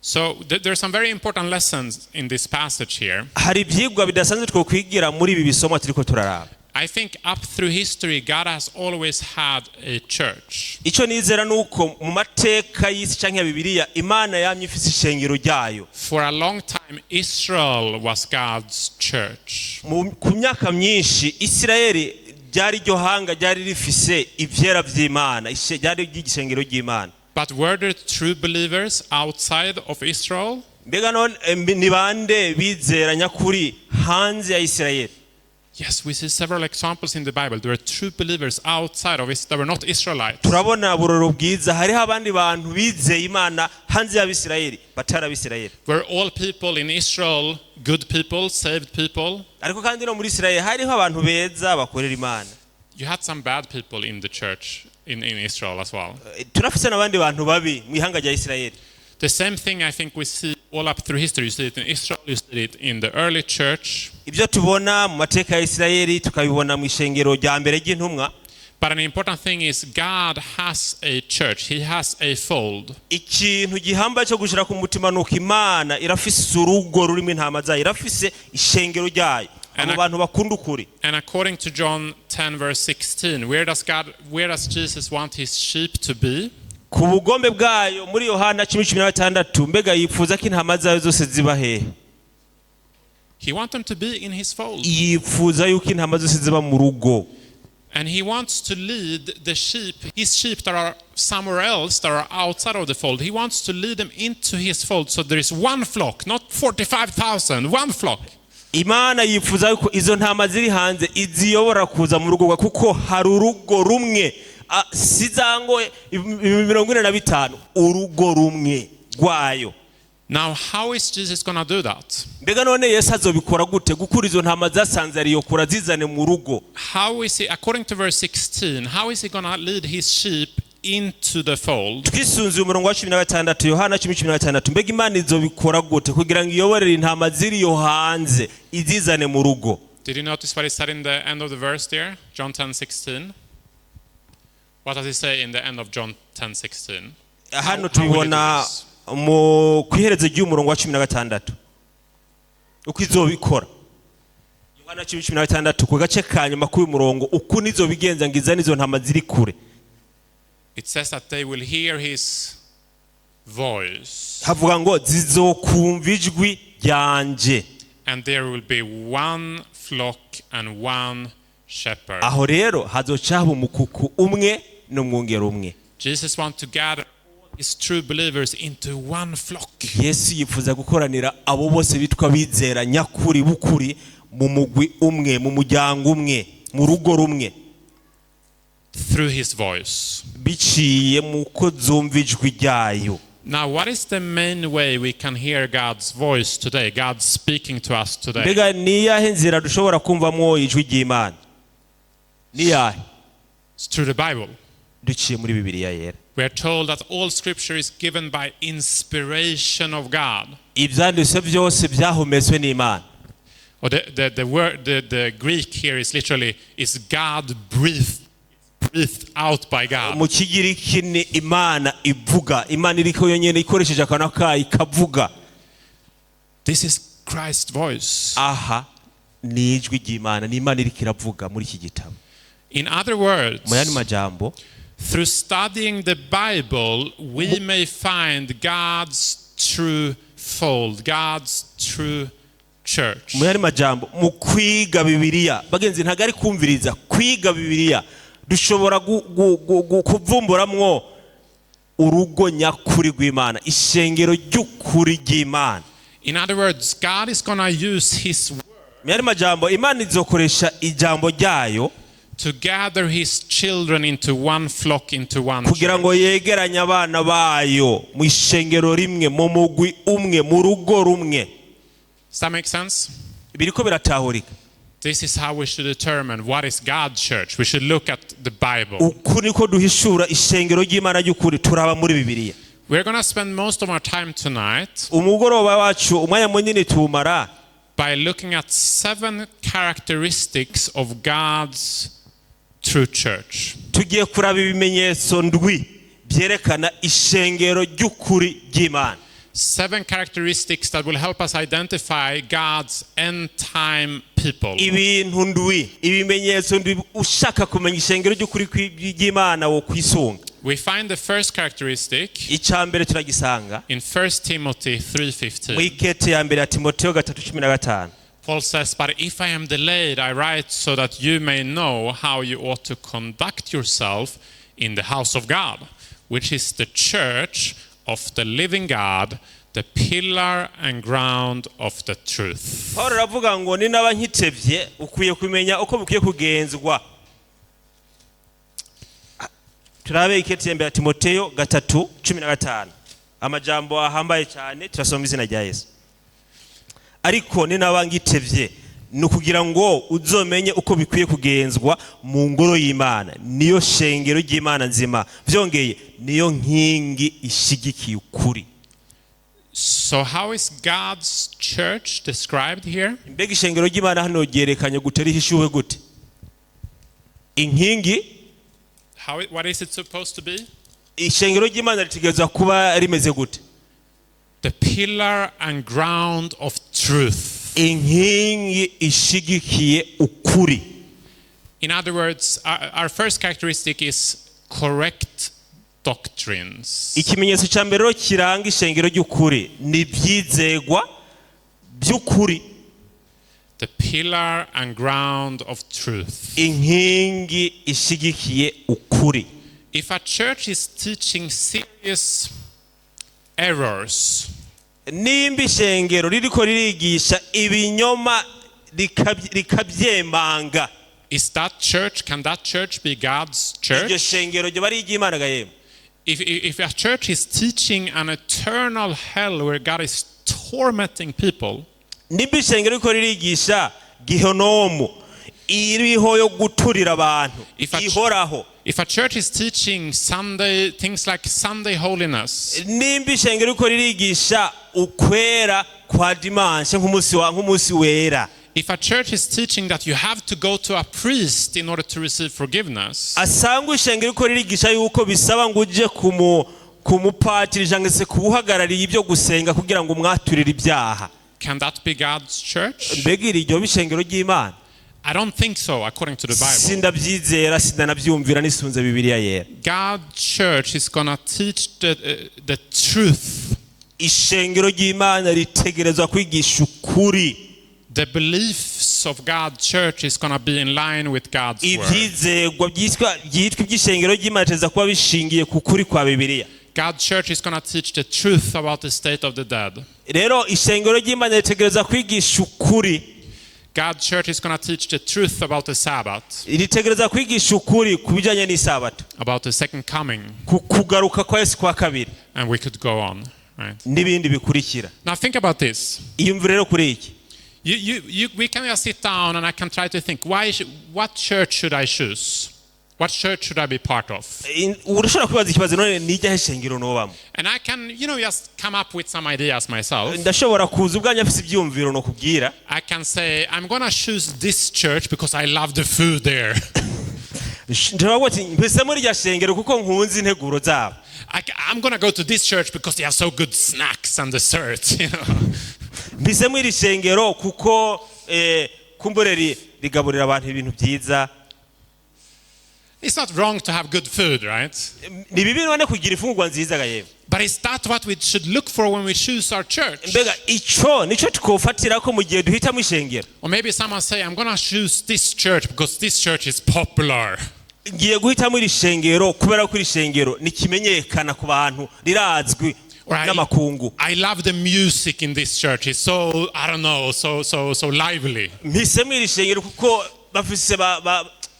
So there are some very important lessons in this passage here. Hari ibyigwa bidasanzwe twokwigira muri ibi bisomwa turiko turaraba. I think up through history, God has always had a church. Icyo nizera ni uko mu mateka y'isi cyangwa ya Bibiliya, Imana yamye ifise ishengero ryayo. For a long time, Israel was God's church. Ku myaka myinshi, Isirayeli ryari ryo hanga ryari rifise ivyera vy'Imana, ryari ry'ishengero ry'Imana. But were there true believers outside of Israel? Mbega none ni bande bizera nyakuri hanze ya Isirayeli? Yes, we see several examples in the Bible. There were true believers outside of Israel that were not Israelites. Turabona uburorero bwiza, hariho abandi bantu bizeye Imana hanze y'Abisirayeli, batari Abisirayeli. Were all people in Israel good people, saved people? Ariko kandi no muri Isirayeli hariho abantu beza bakorera Imana. You had some bad people in the church in Israel as well. Turafise n'abandi bantu babi mu ihanga rya Isirayeli. The same thing I think we see all up through history. You see it in Israel, you see it in the early church. Ibyo tubona mu mateka ya Isirayeli tukabibona mu ishengero rya mbere ry'intumwa. But an important thing is God has a church. He has a fold. Ikintu gihambaye cyo gushira ku mutima ni uko Imana irafise urugo rurimo intama zayo, irafise ishengero ryayo, abo bantu bakunda ukuri. And according to John 10 verse 16, where does Jesus want his sheep to be? Ku bugombe bwayo muri Yohana 10:16, mbega yifuza ko intama zayo zose ziba hehe? He wants them to be in his fold. Yifuza yuko intama zose ziba mu rugo. And he wants to lead the sheep, his sheep that are somewhere else, that are outside of the fold. He wants to lead them into his fold. So there is one flock, not 45,000, one flock. Imana yifuza yuko izo ntama ziri hanze iziyobora kuza mu rugo rwawe, kuko hari urugo rumwe. Ah, si za ngo 45, urugo rumwe rwayo. Now, how is Jesus going to do that? Mbega none Yesu azobikora gute gukura izo ntama zasanze ariyo kura zizane mu rugo? How is he, according to verse 16, how is he going to lead his sheep into the fold? Twisunze umurongo wa 16, Yohana 10:16, mbega Imana izobikora gute kugira ngo iyoborere intama ziriyo hanze izizane mu rugo? Did you notice what he said in the end of the verse there? John 10 16. What does he say in the end of John 10 16? Hano How will he do tubibona this? mu kwiherezo ry'umurongo wa 16 uko izobikora. Yohana 10:16, ku gace ka nyuma k'uyu murongo, uku nizobigenza ngo izane izo ntama ziri kure. It says that they will hear his voice, Havuga ngo zizokumva ijwi ryanje, and there will be one flock and one shepherd. Aho rero hazoca haba umukuku umwe n'umwungeri umwe. Jesus wants to gather all his true believers into one flock. Yesu yifuza gukoranira abo bose bitwa bizera nyakuri b'ukuri mu mugwi umwe, mu muryango umwe, mu rugo rumwe, through his voice. Biciye mu ko zumva ijwi ryayo. Now, what is the main way we can hear God's voice today? God speaking to us today? Mbega ni iyahe nzira dushobora kumvamwo ijwi ry'Imana? Ni iyahe? It's through the Bible. Duciye muri Bibiliya Yera. We are told that all scripture is given by inspiration of God. Ibyanditswe byose byahumetswe n'Imana. Or the word, the Greek here is literally is God breathed, breathed out by God. Mu Kigiriki ni Imana ivuga, Imana iriko yonyine ikoresheje akanwa kayo ikavuga. This is Christ's voice. Aha ni ijwi ry'Imana, ni Imana iriko iravuga muri iki gitabo. In other words, Mu yandi majambo, through studying the Bible, we may find God's true fold, God's true church. Mu yandi majambo, mu kwiga Bibiliya, bagenzi, ntabwo ari kumviriza, kwiga Bibiliya dushobora kuvumburamwo urugo nyakuri rw'Imana, ishengero ry'ukuri ry'Imana. In other words, God is going to use His word Mu yandi majambo, Imana izokoresha ijambo ryayo to gather His children into one flock, into one kugira ngo church. Yegeranye abana bayo mu ishengero rimwe, mu mugwi umwe, mu rugo rumwe. Does that make sense? Biriko biratahurika? This is how we should determine what is God's church. We should look at the Bible. Uku niko duhishura ishengero ry'Imana ry'ukuri, turaba muri Bibiliya. We're going to spend most of our time tonight Umugoroba wacu umwanya munini tuwumara by looking at seven characteristics of God's true church. Tugiye kuraba ibimenyetso ndwi byerekana ishengero ry'ukuri ry'Imana. Seven characteristics that will help us identify God's end time people. Ibintu ndwi, ibimenyetso ndwi, ushaka kumenya ishengero ry'ukuri ry'Imana wo kwisunga. We find the first characteristic Icya mbere turagisanga in 1 Timothy mu 3:15. Ikete ya mbere ya Timoteyo 3:15. Paul says, "But if I am delayed, I write so that you may know how you ought to conduct yourself in the house of God, which is the church of the living God, the pillar and ground of the truth." Paul aravuga ngo ninaba nkitevye, ukwiye kumenya uko bukwiye kugenzwa. Turabe ikete ya mbere ya Timoteyo 3:15, amajambo ahambaye cyane. Turasoma izina rya Yesu. Ariko ninaba ngitevye, ni ukugira ngo uzomenye uko bikwiye kugenzwa mu ngoro y'Imana, niyo shengero ry'Imana nzima, vyongeye niyo nkingi ishigikiye ukuri. So, how is God's church described here? Mbega ishengero ry'Imana hano ryerekanye gute, rihishuwe gute? Inkingi. What is it supposed to be? Ishengero ry'Imana ritegerezwa kuba rimeze gute? The pillar and ground of truth. Inkingi ishigikiye ukuri. In other words, our first characteristic is correct doctrines. Ikimenyetso cya mbere rero kiranga ishengero ry'ukuri ni ibyizegwa by'ukuri. The pillar and ground of truth. Inkingi ishigikiye ukuri. If a church is teaching serious errors, Nimba ishengero ririko ririgisha ibinyoma rikabyemanga, is that church, can that church be God's iryo church? shengero ryoba ari iry'Imana ga yemwe? If a church is teaching an eternal hell where God is tormenting people, Nimba ishengero ririko ririgisha gihonomu iriho yo guturira abantu ihoraho, if a church is teaching Sunday things like Sunday holiness, nimba ishengero ririko ririgisha ukwera kwa dimanche nk'umunsi wera, if a church is teaching that you have to go to a priest in order to receive forgiveness, asangwa ishengero ririko ririgisha yuko bisaba ngo uje ku mupatiri cyangwa se kuwuhagarariye ibyo gusenga kugira ngo umwaturire ibyaha, can that be God's church? Mbega iryo bishengero ry'Imana? I don't think so, according to the Bible. Sindabyizera, sindanabyumvira nisunze Bibiliya Yera. God's church is going to teach the truth. Ishengero ry'Imana ritegerezwa kwigisha ukuri. The beliefs of God's church is going to be in line with God's word. Ibyizegwa byitwa iby'ishengero ry'Imana biteza kuba bishingiye ku kuri kwa Bibiliya. God's church is going to teach the truth about the state of the dead. Rero ishengero ry'Imana ritegereza kwigisha ukuri. God's church is going to teach the truth about the Sabbath, Ritegereza kwigisha ukuri ku bijyanye n'isabato, about the second coming, ku kugaruka kwa Yesu kwa kabiri, and we could go on. Right? N'ibindi bikurikira. Now think about this. Iyumvire rero kuri iki. We can just sit down and I can try to think, what church should I choose? What church should I be part of? Urashobora kwibaza ikibazo, none ni ijyahe shengero nobamo? And I can just come up with some ideas myself. Ndashobora kuza ubwanjye afise ibyiyumviro nokubwira. I can say, "I'm going to choose this church because I love the food there." Nshobora kuvuga ati mpisemo irya shengero kuko nkunze integuro zabo. "I'm going to go to this church because they have so good snacks and dessert." Mpisemo iri shengero kuko kumbure rigaburira abantu ibintu byiza. It's not wrong to have good food, right? Ni bibi none kugira imfungurwa nziza ga yewe? But is that what we should look for when we choose our church? Mbega ico nico twofatira ko mu gihe duhitamo ishengero? Or maybe someone say, "I'm going to choose this church because this church is popular." Ngiye guhitamo iri shengero kubera ko iri shengero nikimenyekana ku bantu, rirazwi Or n'amakungu. I love the music in this church. It's so, I don't know, so, so, so lively." Mpisemo iri shengero kuko bafise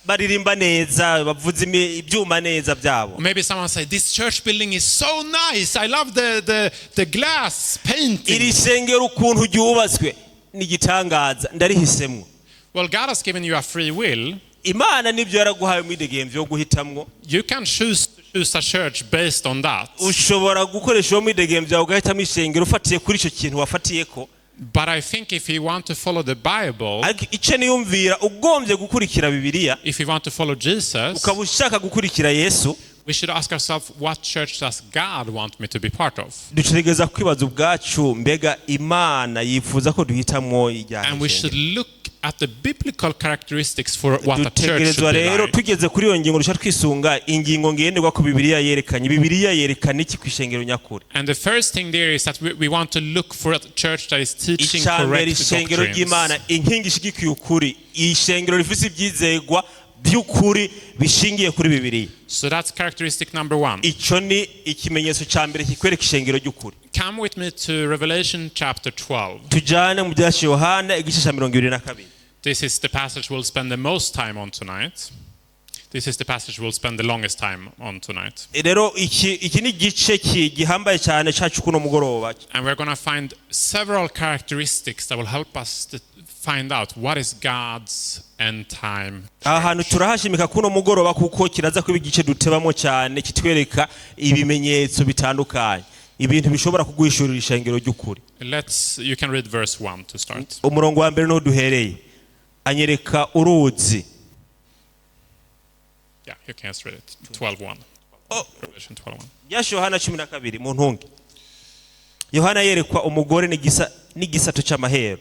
baririmba neza, bavuza ibyuma neza byabo. Or maybe someone say, "This church building is so nice. I love the glass painting." Iri shengero ukuntu ryubatswe ni igitangaza, ndarihisemwo. Well, God has given you a free will. Imana nibyo yaraguhaye umwidegemvyo wo guhitamwo. You can choose to choose a church based on that. Ushobora gukoresha uwo mwidegemvyo wawe ugahitamo ishengero ufatiye kuri icyo kintu wafatiyeko. But I think if you want to follow the Bible, Ariko icyo niyumvira, ugombye gukurikira Bibiliya, if you want to follow Jesus, ukaba ushaka gukurikira Yesu, We should ask ourselves, what church does God want me to be part of? Dutegereza kwibaza ubwacu, mbega Imana yifuza ko duhitamwo And we ijyanye? should look at the biblical characteristics for what a church Dutegerezwa should be rero like. tugeze kuri iyo ngingo, duca twisunga ingingo ngenderwa ko Bibiliya yerekanye. Bibiliya yerekana iki ku ishengero nyakuri? And the first thing there is that we want to look for a church that is teaching Icya mbere, correct ishengero doctrines. ry'Imana, inkingi ishigikiye ukuri, ishengero rifise ibyizegwa by'ukuri bishingiye kuri Bibiliya. So that's characteristic number one. Icyo ni ikimenyetso cya mbere kikwereka ishengero ry'ukuri. Come with me to Revelation chapter 12. Tujyane mu byahishuwe Yohana igice cya 22. This is the passage we'll spend the most time on tonight. This is the passage we'll spend the longest time on tonight. Rero iki ni igice gihambaye cyane cyacu kuno mugoroba. And we're going to find several characteristics that will help us to find out what is God's end time Aha hantu church. turahashimika kuno mugoroba kuko kiraza kuba igice dutebamo cyane, kitwereka ibimenyetso bitandukanye, ibintu bishobora kuguhishurira ishengero ry'ukuri. You can read verse 1 to start. Umurongo wa mbere niho duhereye. Anyereka uruzi. Yeah, you can just read it. 12:1. Oh. Revelation 12:1. Byashe Yohana 12 mu ntunge. Yohana yerekwa umugore n'igisato cy'amahero.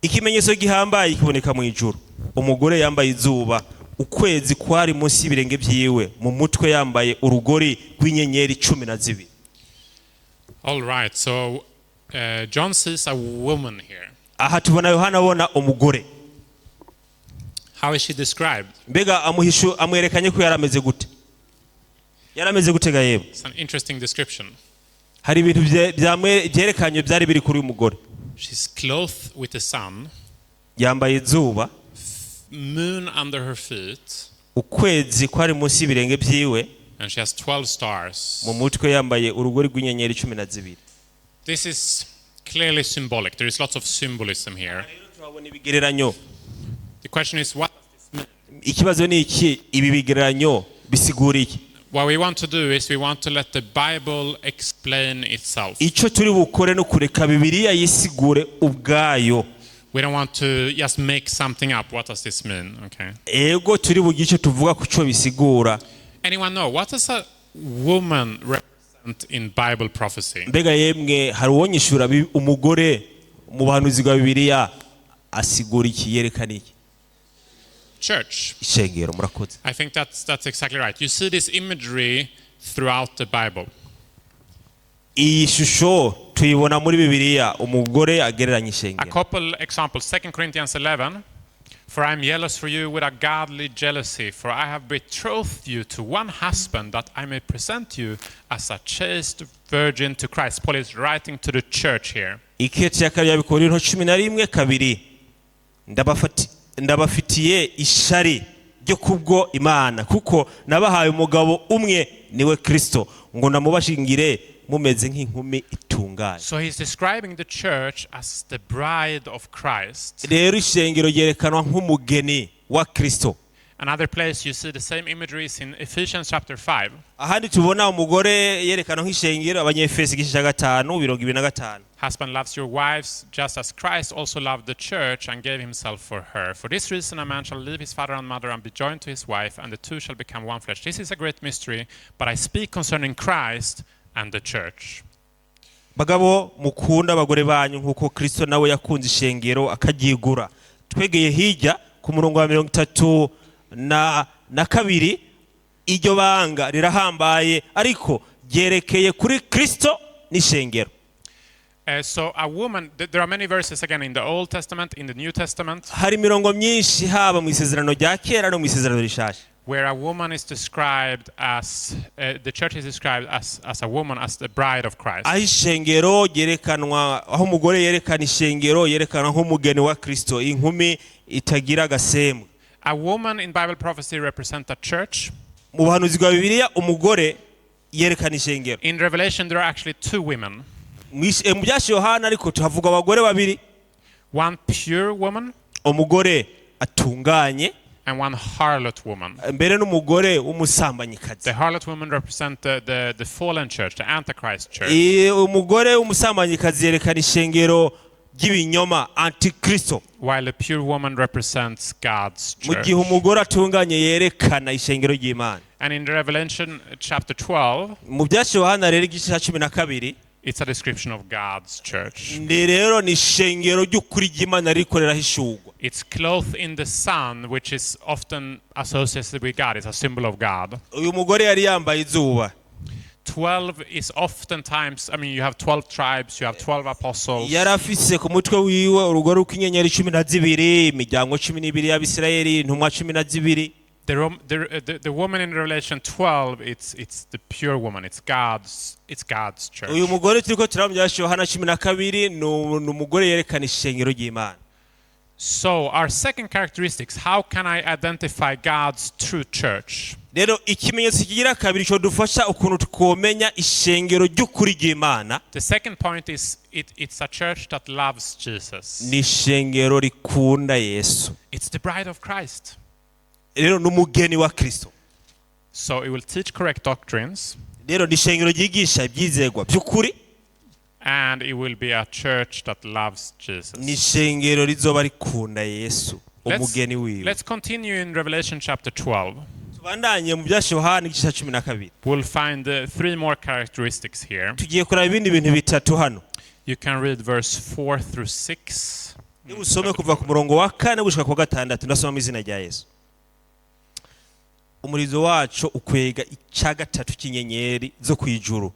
Ikimenyetso gihambaye kiboneka mu ijuru: umugore yambaye izuba, ukwezi kwari munsi y'ibirenge byiwe, mu mutwe yambaye urugori rw'inyenyeri 12. All right, so John sees a woman here. Aha tubona Yohana abona umugore. How is she described? Mbega amuhishu amwerekanye ko yari ameze gute? Yari ameze gute ga yewe? It's an interesting description. Hari ibintu byerekanye byari biri kuri uyu mugore. She's clothed with the sun, Yambaye izuba, moon under her feet, ukwezi kwari munsi y'ibirenge byiwe, and she has 12 stars. mu mutwe yambaye urugori rw'inyenyeri 12. This is clearly symbolic. There is lots of symbolism here. Rero turabona ibigereranyo. The question is, what does this mean? Ikibazo ni iki: ibi bigereranyo bisigura iki? What we want to do is we want to let the Bible explain itself. Icyo turi bukore no kureka Bibiliya yisigure ubwayo. We don't want to just make something up. What does this mean? Okay. Ego, turi bugire icyo tuvuga ku cyo bisigura. Anyone know what does a woman represent in Bible prophecy? Mbega yemwe, hari uwonyishura umugore mu buhanuzi bwa Bibiliya asigura iki, yerekana iki? Church. Ishengero, murakoze. I think that's exactly right. You see this imagery throughout the Bible. Iyi shusho tuyibona muri Bibiliya, umugore agereranya A ishengero. Couple examples. 2 Corinthians 11. "For I am jealous for you with a godly jealousy, for I have betrothed you to one husband, that I may present you as a chaste virgin to Christ." Paul is writing to the church here. Ikete ya kabiri y'Abikorinto 11:2. Ndabafitiye ishari ryo kubwo Imana, kuko nabahaye umugabo umwe, niwe Kristo, ngo ndamubashingire mumeze nk'inkumi itunganye. So he's describing the church as the bride of Christ. Rero ishengero ryerekanwa nk'umugeni wa Kristo. Another place you see the same imagery is in Ephesians chapter 5. Ahandi tubona umugore yerekanwa nk'ishengero, Abanyefesi igice cya 5, 25. "Husband loves your wives just as Christ also loved the church and gave himself for her. For this reason, a man shall leave his father and mother and be joined to his wife, and the two shall become one flesh. This is a great mystery, but I speak concerning Christ and the church." Bagabo, mukunda abagore banyu nk'uko Kristo nawe yakunze ishengero akaryigura. Twegeye hirya ku murongo wa 32, iryo banga rirahambaye, ariko ryerekeye kuri Kristo n'ishengero. So, a woman, there are many verses again in the Old Testament, in the New Testament, Hari imirongo myinshi haba mu isezerano rya kera no mu isezerano rishasha where a woman is described as, the church is described as a woman, as the bride of Christ. Aho ishengero ryerekanwa, aho umugore yerekana ishengero, yerekanwa nk'umugeni wa Kristo, inkumi itagira agasembwa. A woman in Bible prophecy represents a church. Mu buhanuzi bwa Bibiliya umugore yerekana ishengero. In Revelation, there are actually two women: Mu byashe Yohana ariko tuhavuga abagore babiri. One pure woman Umugore atunganye and one harlot woman. Mbere n'umugore w'umusambanyikazi. The harlot woman represents the fallen church, the Antichrist church. Umugore w'umusambanyikazi yerekana ishengero ry'ibinyoma, antikristo, While the pure woman represents God's mu church. gihe umugore atunganye yerekana ishengero ry'Imana. And in Revelation chapter 12, Mu Byahishuwe Yohana rero igice cya 12, it's a description of God's church. Ni rero ni ishengero ry'ukuri ry'Imana rikoreraho ishugwa. It's clothed in the sun, which is often associated with God. It's a symbol of God. Uyu mugore yari yambaye izuba. 12 is oftentimes, I mean, you have 12 tribes, you have 12 apostles. Yari afise ku mutwe wiwe urugo rw'inyenyeri 12, imiryango 12 y'Abisirayeli, intumwa 12. The, Rom- the woman in Revelation 12, it's the pure woman. It's God's church. Uyu mugore turiko turabona mu Byahishuwe Yohana 12 ni umugore yerekana ishengero ry'Imana. So, our second characteristics, how can I identify God's true church? Rero ikimenyetso kigira kabiri cyo dufasha ukuntu twomenya ishengero ry'ukuri ry'Imana, The second point is it's a church that loves Jesus. ni ishengero rikunda Yesu. It's the bride of Christ. Rero ni umugeni wa Kristo. So, it will teach correct doctrines, Rero ni ishengero ryigisha ibyizegwa by'ukuri, and it will be a church that loves Jesus. Ni ishengero rizoba rikunda Yesu, umugeni wiwe. Let's continue in Revelation chapter 12. Tubandanye mu Byahishuwe Yohana igice cya 12. We'll find three more characteristics here. Tugiye kuraba ibindi bintu bitatu hano. You can read verse 4 through 6. Niba usome kuva ku murongo wa kane gushika ku wa gatandatu. Ndasoma mu izina rya Yesu. Umurizo wacu ukwega icya gatatu cy'inyenyeri zo ku ijuru,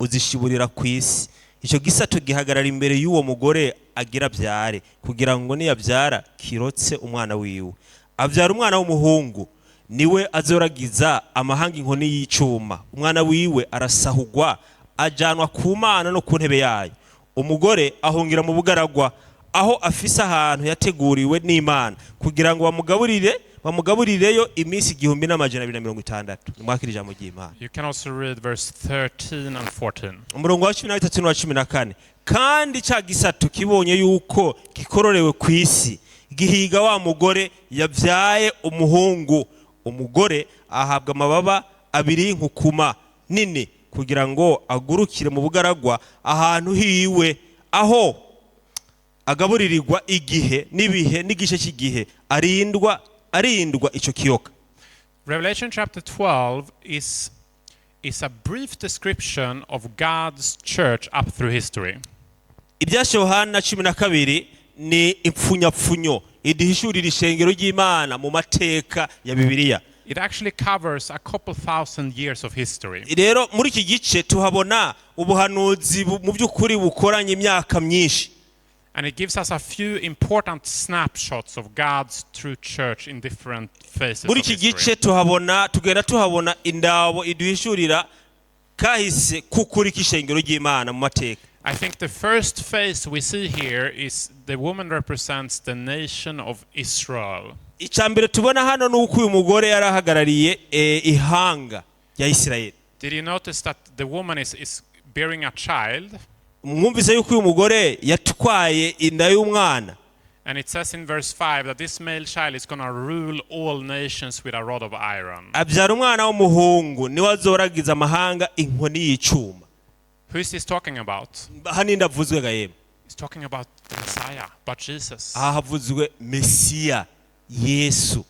uzishiburira ku isi. Icyo gisato gihagarara imbere y'uwo mugore agira abyare, kugira ngo niyabyara kirotse umwana wiwe. Abyara umwana w'umuhungu, niwe azoragiza amahanga inkoni y'icuma. Umwana wiwe arasahugwa ajanwa ku Mana no ku ntebe yayo. Umugore ahungira mu bugaragwa, aho afise ahantu yateguriwe n'Imana kugira ngo bamugaburireyo iminsi 1260. Nimwakira ijambo ry'Imana. You can also read verse 13 and 14. Umurongo wa 13 n'uwa 14. Kandi cya gisato kibonye yuko gikororewe ku isi, gihiga wa mugore yabyaye umuhungu. Umugore ahabwa amababa abiri y'inkukuma nini kugira ngo agurukire mu bugaragwa ahantu hiwe, aho agaburirirwa igihe n'ibihe n'igice cy'igihe, arindwa icyo kiyoka. Revelation chapter 12 is a brief description of God's church up through history. Ibyahishuwe Yohana 12 ni impfunyapfunyo iduhishurira ishengero ry'Imana mu mateka ya Bibiliya. It actually covers a couple thousand years of history. Rero muri iki gice tuhabona ubuhanuzi mu by'ukuri bukoranye imyaka myinshi. And it gives us a few important snapshots of God's true church in different phases Muri of iki history. gice tuhabona, tugenda tuhabona indabo iduhishurira kahise k'ukuri k'ishengero ry'Imana mu mateka. I think the first phase we see here is the woman represents the nation of Israel. Icya mbere tubona hano ni uko uyu mugore yari ahagarariye ihanga rya Isirayeli. Did you notice that the woman is bearing a child? Mwumvise yuko uyu mugore yatwaye inda y'umwana. And it says in verse 5 that this male child is going to rule all nations with a rod of iron. Abyara umwana w'umuhungu, niwe azoragiza amahanga inkoni y'icuma. Who is this talking about? Aha ninde avuzwe ga yemwe? He's talking about the Messiah, but Jesus. Aha havuzwe Mesiya, Yesu.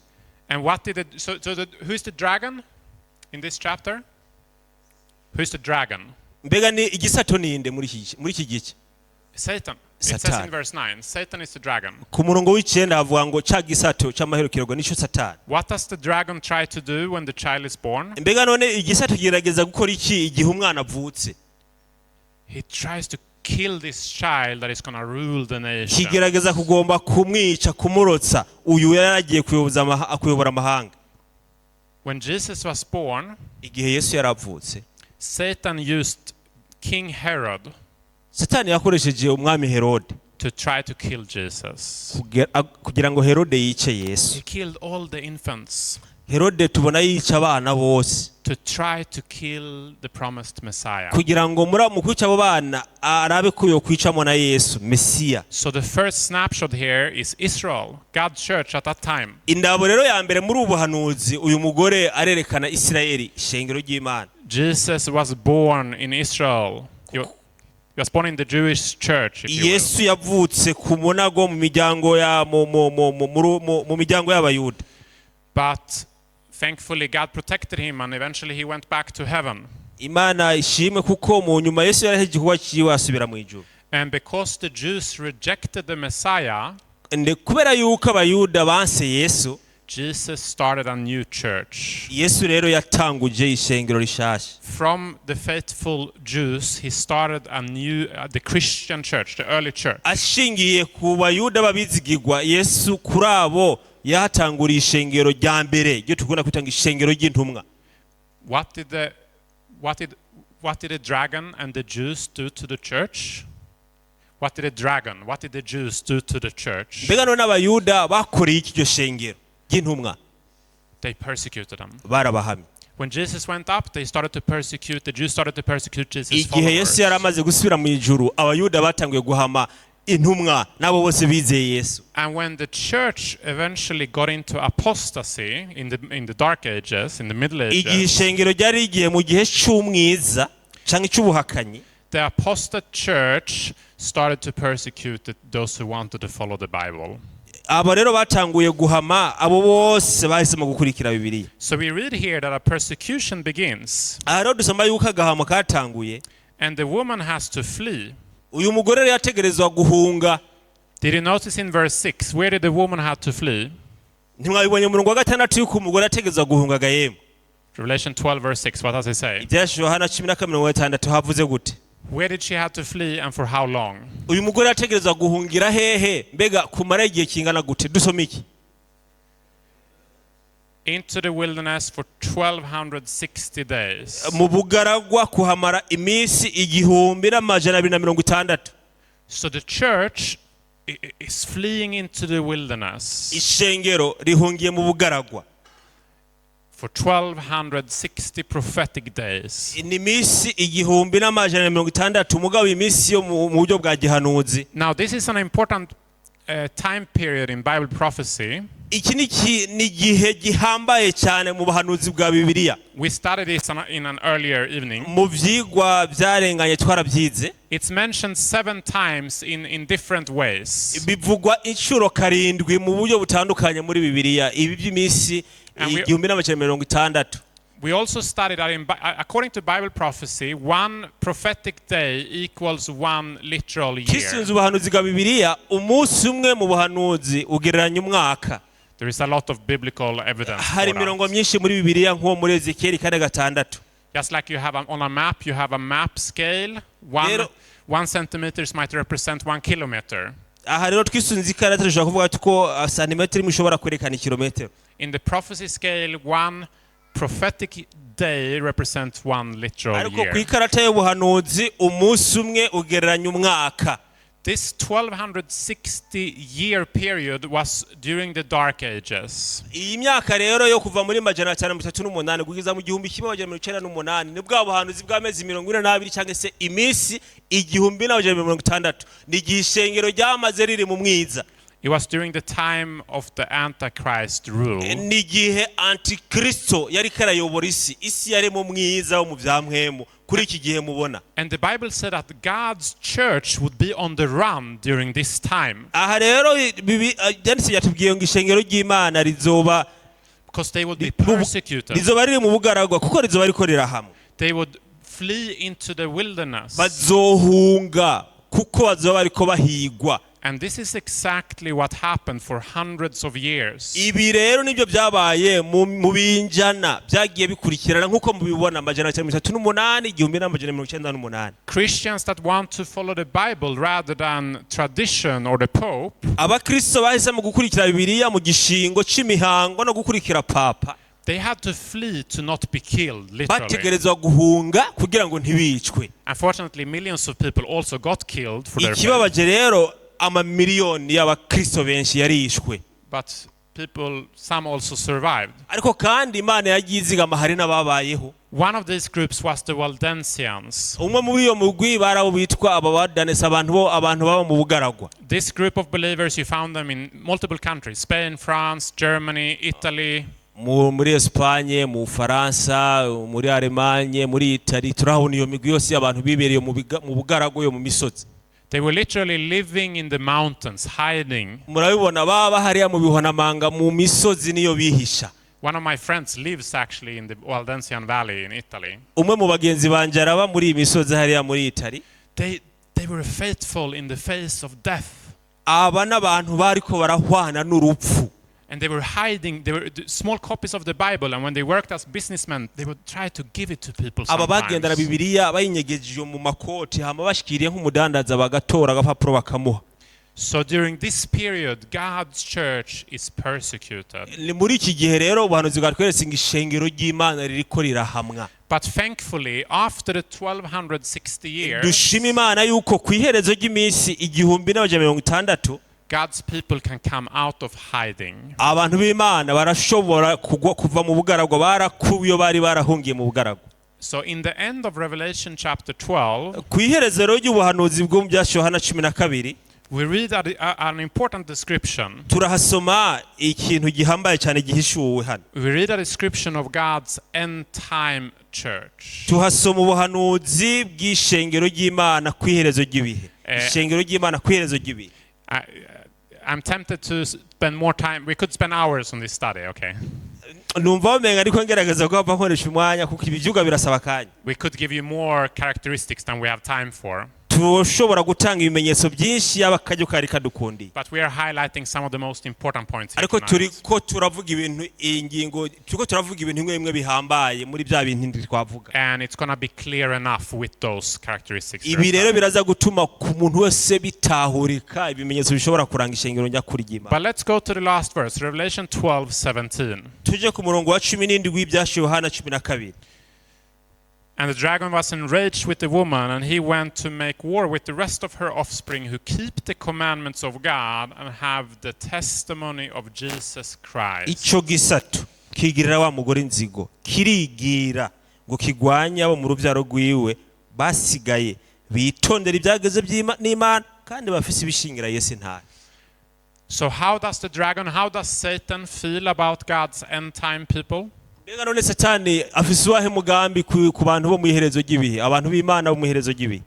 And what did it, so, so the, who is the dragon in this chapter? Who is the dragon? Mbega ni igisato ninde muri iki gice? Satan. It says Satan. in verse 9, Satan is the dragon. Ku murongo w'icenda havuga ngo ca gisato c'amaherukirwa nico Satani. What does the dragon try to do when the child is born? Mbega none igisato kigerageza gukora iki igihe umwana avutse? He tries to kill this child that is going to rule the nation. Kigerageza kugomba kumwica, kumurotsa uyu yari agiye kuyobora amahanga. When Jesus was born, Igihe Yesu yaravutse, Satan used King Herod Satani yakoresheje umwami Herode to try to kill Jesus. kugira ngo Herode yice Yesu. He killed all the infants Herode tubona yica abana bose to try to kill the promised Messiah. kugira ngo muri mu kwica abo bana arabe ko yokwicamo na Yesu Mesiya. So the first snapshot here is Israel, God's church at that time. Indabo rero ya mbere muri ubu buhanuzi, uyu mugore arerekana Isirayeli, ishengero ry'Imana. Jesus was born in Israel. He was born in the Jewish church, if you will. Yesu yavutse ku munago mu miryango ya mu mu mu mu mu- mu- mu miryango y'Abayuda. But Thankfully, God protected him and eventually he went back to heaven. Imana ishimwe kuko mu nyuma Yesu yaraheje igikorwa ciwe asubira mu ijuru. And because the Jews rejected the Messiah, Kubera yuko Abayuda banse Yesu, Jesus started a new church. Yesu rero yatanguje ishengero rishasha. From the faithful Jews, he started a new, the Christian church, the early church. Ashingiye ku Bayuda b'abizigirwa, Yesu kuri abo yahatanguriye ishengero rya mbere ryo tukunda kwita ngo ishengero ry'intumwa. What did the dragon and the Jews do to the church? What did the dragon, what did the Jews do to the church? Mbega none Abayuda bakoreye iki iryo shengero ry'intumwa? They persecuted them. Barabahamye. When Jesus went up, they started to persecute, the Jews started to persecute Jesus' Igihe followers. Yesu yari amaze gusubira mu ijuru, Abayuda batanguye guhama intumwa n'abo bose bizeye Yesu. And when the church eventually got into apostasy in the Dark Ages, in the Middle Igihe Ages, ishengero ryari rigiye mu gihe cy'umwiza cyangwa icy'ubuhakanyi, the apostate church started to persecute those who wanted to follow the Bible. Abo rero batanguye guhama abo bose bahisemo gukurikira Bibiliya. So we read here that a persecution begins, Aha rero dusoma yuko agahamo katanguye, and the woman has to flee. Uyu mugore rero yategerezwa guhunga. Did you notice in verse 6 where did the woman have to flee? Ntimwabibonye mu murongo wa gatandatu yuko umugore yategerezwa guhunga gahemu? Revelation 12, verse 6, what does it say? Ibyahishuriwe Yohana 12:60 havuze gute? Where did she have to flee and for how long? Uyu mugore yategerezwa guhungira hehe, mbega kumara igihe kingana gute? Dusoma iki? Into the wilderness for 1260 days. Mu bugaragwa kuhamara iminsi 1260. So the church is fleeing into the wilderness Ishengero rihungiye mu bugaragwa for 1260 prophetic days. Ni iminsi 1260, mugabo iminsi yo mu buryo bwa gihanuzi. Now, this is an important time period in Bible prophecy. Iki ni igihe gihambaye cyane mu buhanuzi bwa Bibiliya. We studied this in an earlier evening. Mu byigwa byarenganye twarabyize. It's mentioned seven times in different ways. Bivugwa inshuro karindwi mu buryo butandukanye muri Bibiliya, ibi by'iminsi 1260. We also studied that according to Bible prophecy, one prophetic day equals one literal year. Twisunze ubuhanuzi bwa Bibiliya, umunsi umwe mu buhanuzi ugereranya umwaka. There is a lot of biblical evidence Hari for that. imirongo myinshi muri Bibiliya, nko muri Ezekiyeli 4:6. Just like you have on a map, you have a map scale. One, 1 centimeters might represent 1 kilometer. Aha rero twisunze ikarata dushobora kuvuga ko santimetero imwe ishobora kwerekana ikirometero. In the prophecy scale, one prophetic day represents one literal Ariko ku year. ikarata y'ubuhanuzi umunsi umwe ugereranya umwaka. This 1260 year period was during the Dark Ages. Iyi myaka rero yo kuva muri 538 kugeza mu 1998 ni bwa buhanuzi bw'amezi 42 cyangwa se iminsi 1260, ni igihe ishengero ryamaze riri mu mwiza. It was during the time of the Antichrist rule. Ni igihe Antikristo yari karayobora isi, isi yari mu mwiza wo mu bya mpwemu kuri iki gihe mubona. And the Bible said that God's church would be on the run during this time Aha rero byanditse byatubwiye ngo ishengero ry'Imana rizoba because they would be persecuted. rizoba riri mu bugaragwa kuko rizoba riko rirahamwe. They would flee into the wilderness. Bazohunga kuko bazoba bariko bahigwa. And this is exactly what happened for hundreds of years. Ibi rero nibyo byabaye mu binjana byagiye bikurikirana nk'uko mubibona, 538, 1998. Christians that want to follow the Bible rather than tradition or the Pope, Abakristo bahisemo gukurikira Bibiliya mu gishingo c'imihango no gukurikira papa, they had to flee to not be killed, literally. bategerezwa guhunga kugira ngo ntibicwe. Unfortunately, millions of people also got killed for their faith. Ikibabaje rero, amamiliyoni y'abakristo benshi yarishwe. But people, some also survived. Ariko kandi Imana yagiye izigama, hari n'ababayeho. One of these groups was the Waldensians. Umwe muri iyo mugwi bari abo bitwa aba Badanesi, abantu baba mu bugaragwa. This group of believers, you found them in multiple countries: Spain, France, Germany, Italy. Muri Esipanye, mu Bufaransa, muri Alemanye, muri Itali, turahabona iyo migwi yose y'abantu bibereye mu bugaragwa yo mu misozi. They were literally living in the mountains, hiding. Murabibona baba hariya mu bihonamanga mu misozi niyo bihisha. One of my friends lives actually in the Waldensian Valley in Italy. Umwe mu bagenzi banje araba muri iyi misozi hariya muri Itali. They were faithful in the face of death. Aba n'abantu bariko barahwana n'urupfu. And they were hiding, they were small copies of the Bible, and when they worked as businessmen, they would try to give it to people Aba bagendana sometimes. Bibiliya bayinyegeje mu makoti, hama bashikiriye nk'umudandaza bagatora agapapuro bakamuha. So during this period, God's church is persecuted. Ni muri iki gihe rero ubuhanuzi bwatweretse ngo ishengero ry'Imana ririko rirahamwa. But thankfully, after the 1260 years, Dushima Imana yuko ku iherezo ry'iminsi 1660, God's people can come out of hiding. abantu b'Imana barashobora kugwa kuva mu bugaragwa barakuwe iyo bari barahungiye mu bugaragwa. So in the end of Revelation chapter 12, Ku iherezo rero ry'ubuhanuzi bwo mu bya Yohana 12, we read an important description. turahasoma ikintu gihambaye cyane gihishuwe hano. We read a description of God's end time church. Tuhasoma ubuhanuzi bw'ishengero ry'Imana ku iherezo ry'ibihe. Ishengero ry'Imana ku iherezo ry'ibihe. I'm tempted to spend more time. We could spend hours on this study, okay? Numva bamenga ariko ngerageza guhava nkoresha umwanya kuko ibi byuga birasaba akanya. We could give you more characteristics than we have time for, Tushobora gutanga ibimenyetso byinshi yaba akaryo kari kadukundiye. but we are highlighting some of the most important points here Ariko turi tonight. ko turavuga ibintu iyi ngingo turiko turavuga ibintu bimwe bimwe bihambaye muri bya bintu ndwi twavuga. And it's going to be clear enough with those characteristics we are Ibi rero studying. biraza gutuma ku muntu wese bitahurika ibimenyetso bishobora kuranga ishengero nyakuri ry'Imana. But let's go to the last verse, Revelation 12:17. Tuje ku murongo wa 17 w'ibyashiwe Yohana 12. And the dragon was enraged with the woman, and he went to make war with the rest of her offspring who keep the commandments of God and have the testimony of Jesus Christ. Ico gisato kigirira wa mugore inzigo, kirigira ngo kigwanye abo mu rubyaro rwiwe basigaye bitondera ibyageze n'Imana kandi bafise ibishingira Yesu intare. So, how does the dragon, how does Satan feel about God's end time people? Mbega none Satani afise uwahe mugambi ku bantu bo mu iherezo ry'ibihe, abantu b'Imana bo mu iherezo ry'ibihe?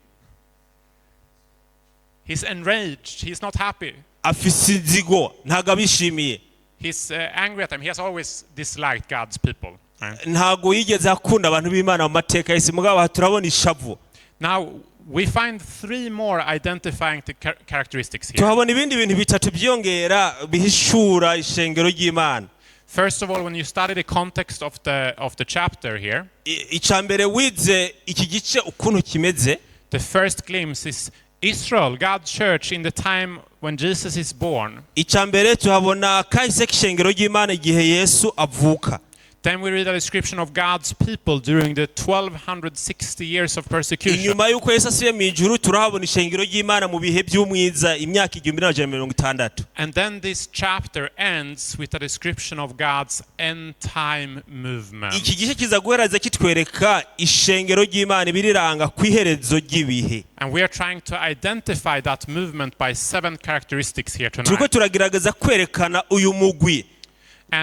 He's enraged, he's not happy. Afise inzigo, ntabwo abishimiye. He's angry at them. He has always disliked God's people, right? Ntabwo yigeze akunda abantu b'Imana mu mateka y'isi, mugabo aha turabona ishavu. Now, we find three more identifying the characteristics here. Tuhabona ibindi bintu bitatu byiyongera bihishura ishengero ry'Imana. First of all, when you study the context of the chapter here, Icya mbere wize iki gice ukuntu kimeze, the first glimpse is Israel, God's church, in the time when Jesus is born. Icya mbere tuhabona kahise k'ishengero ry'Imana igihe Yesu avuka. Then we read a description of God's people during the 1260 years of persecution. Inyuma y'uko Yesu asubiye mu ijuru turahabona ishengero ry'Imana mu bihe by'umwiza imyaka 1160. And then this chapter ends with a description of God's end time movement. Iki gice kiza guhereza kitwereka ishengero ry'Imana ibiriranga ku iherezo ry'ibihe. And we are trying to identify that movement by seven characteristics here Turiko tonight. turagerageza kwerekana uyu mugwi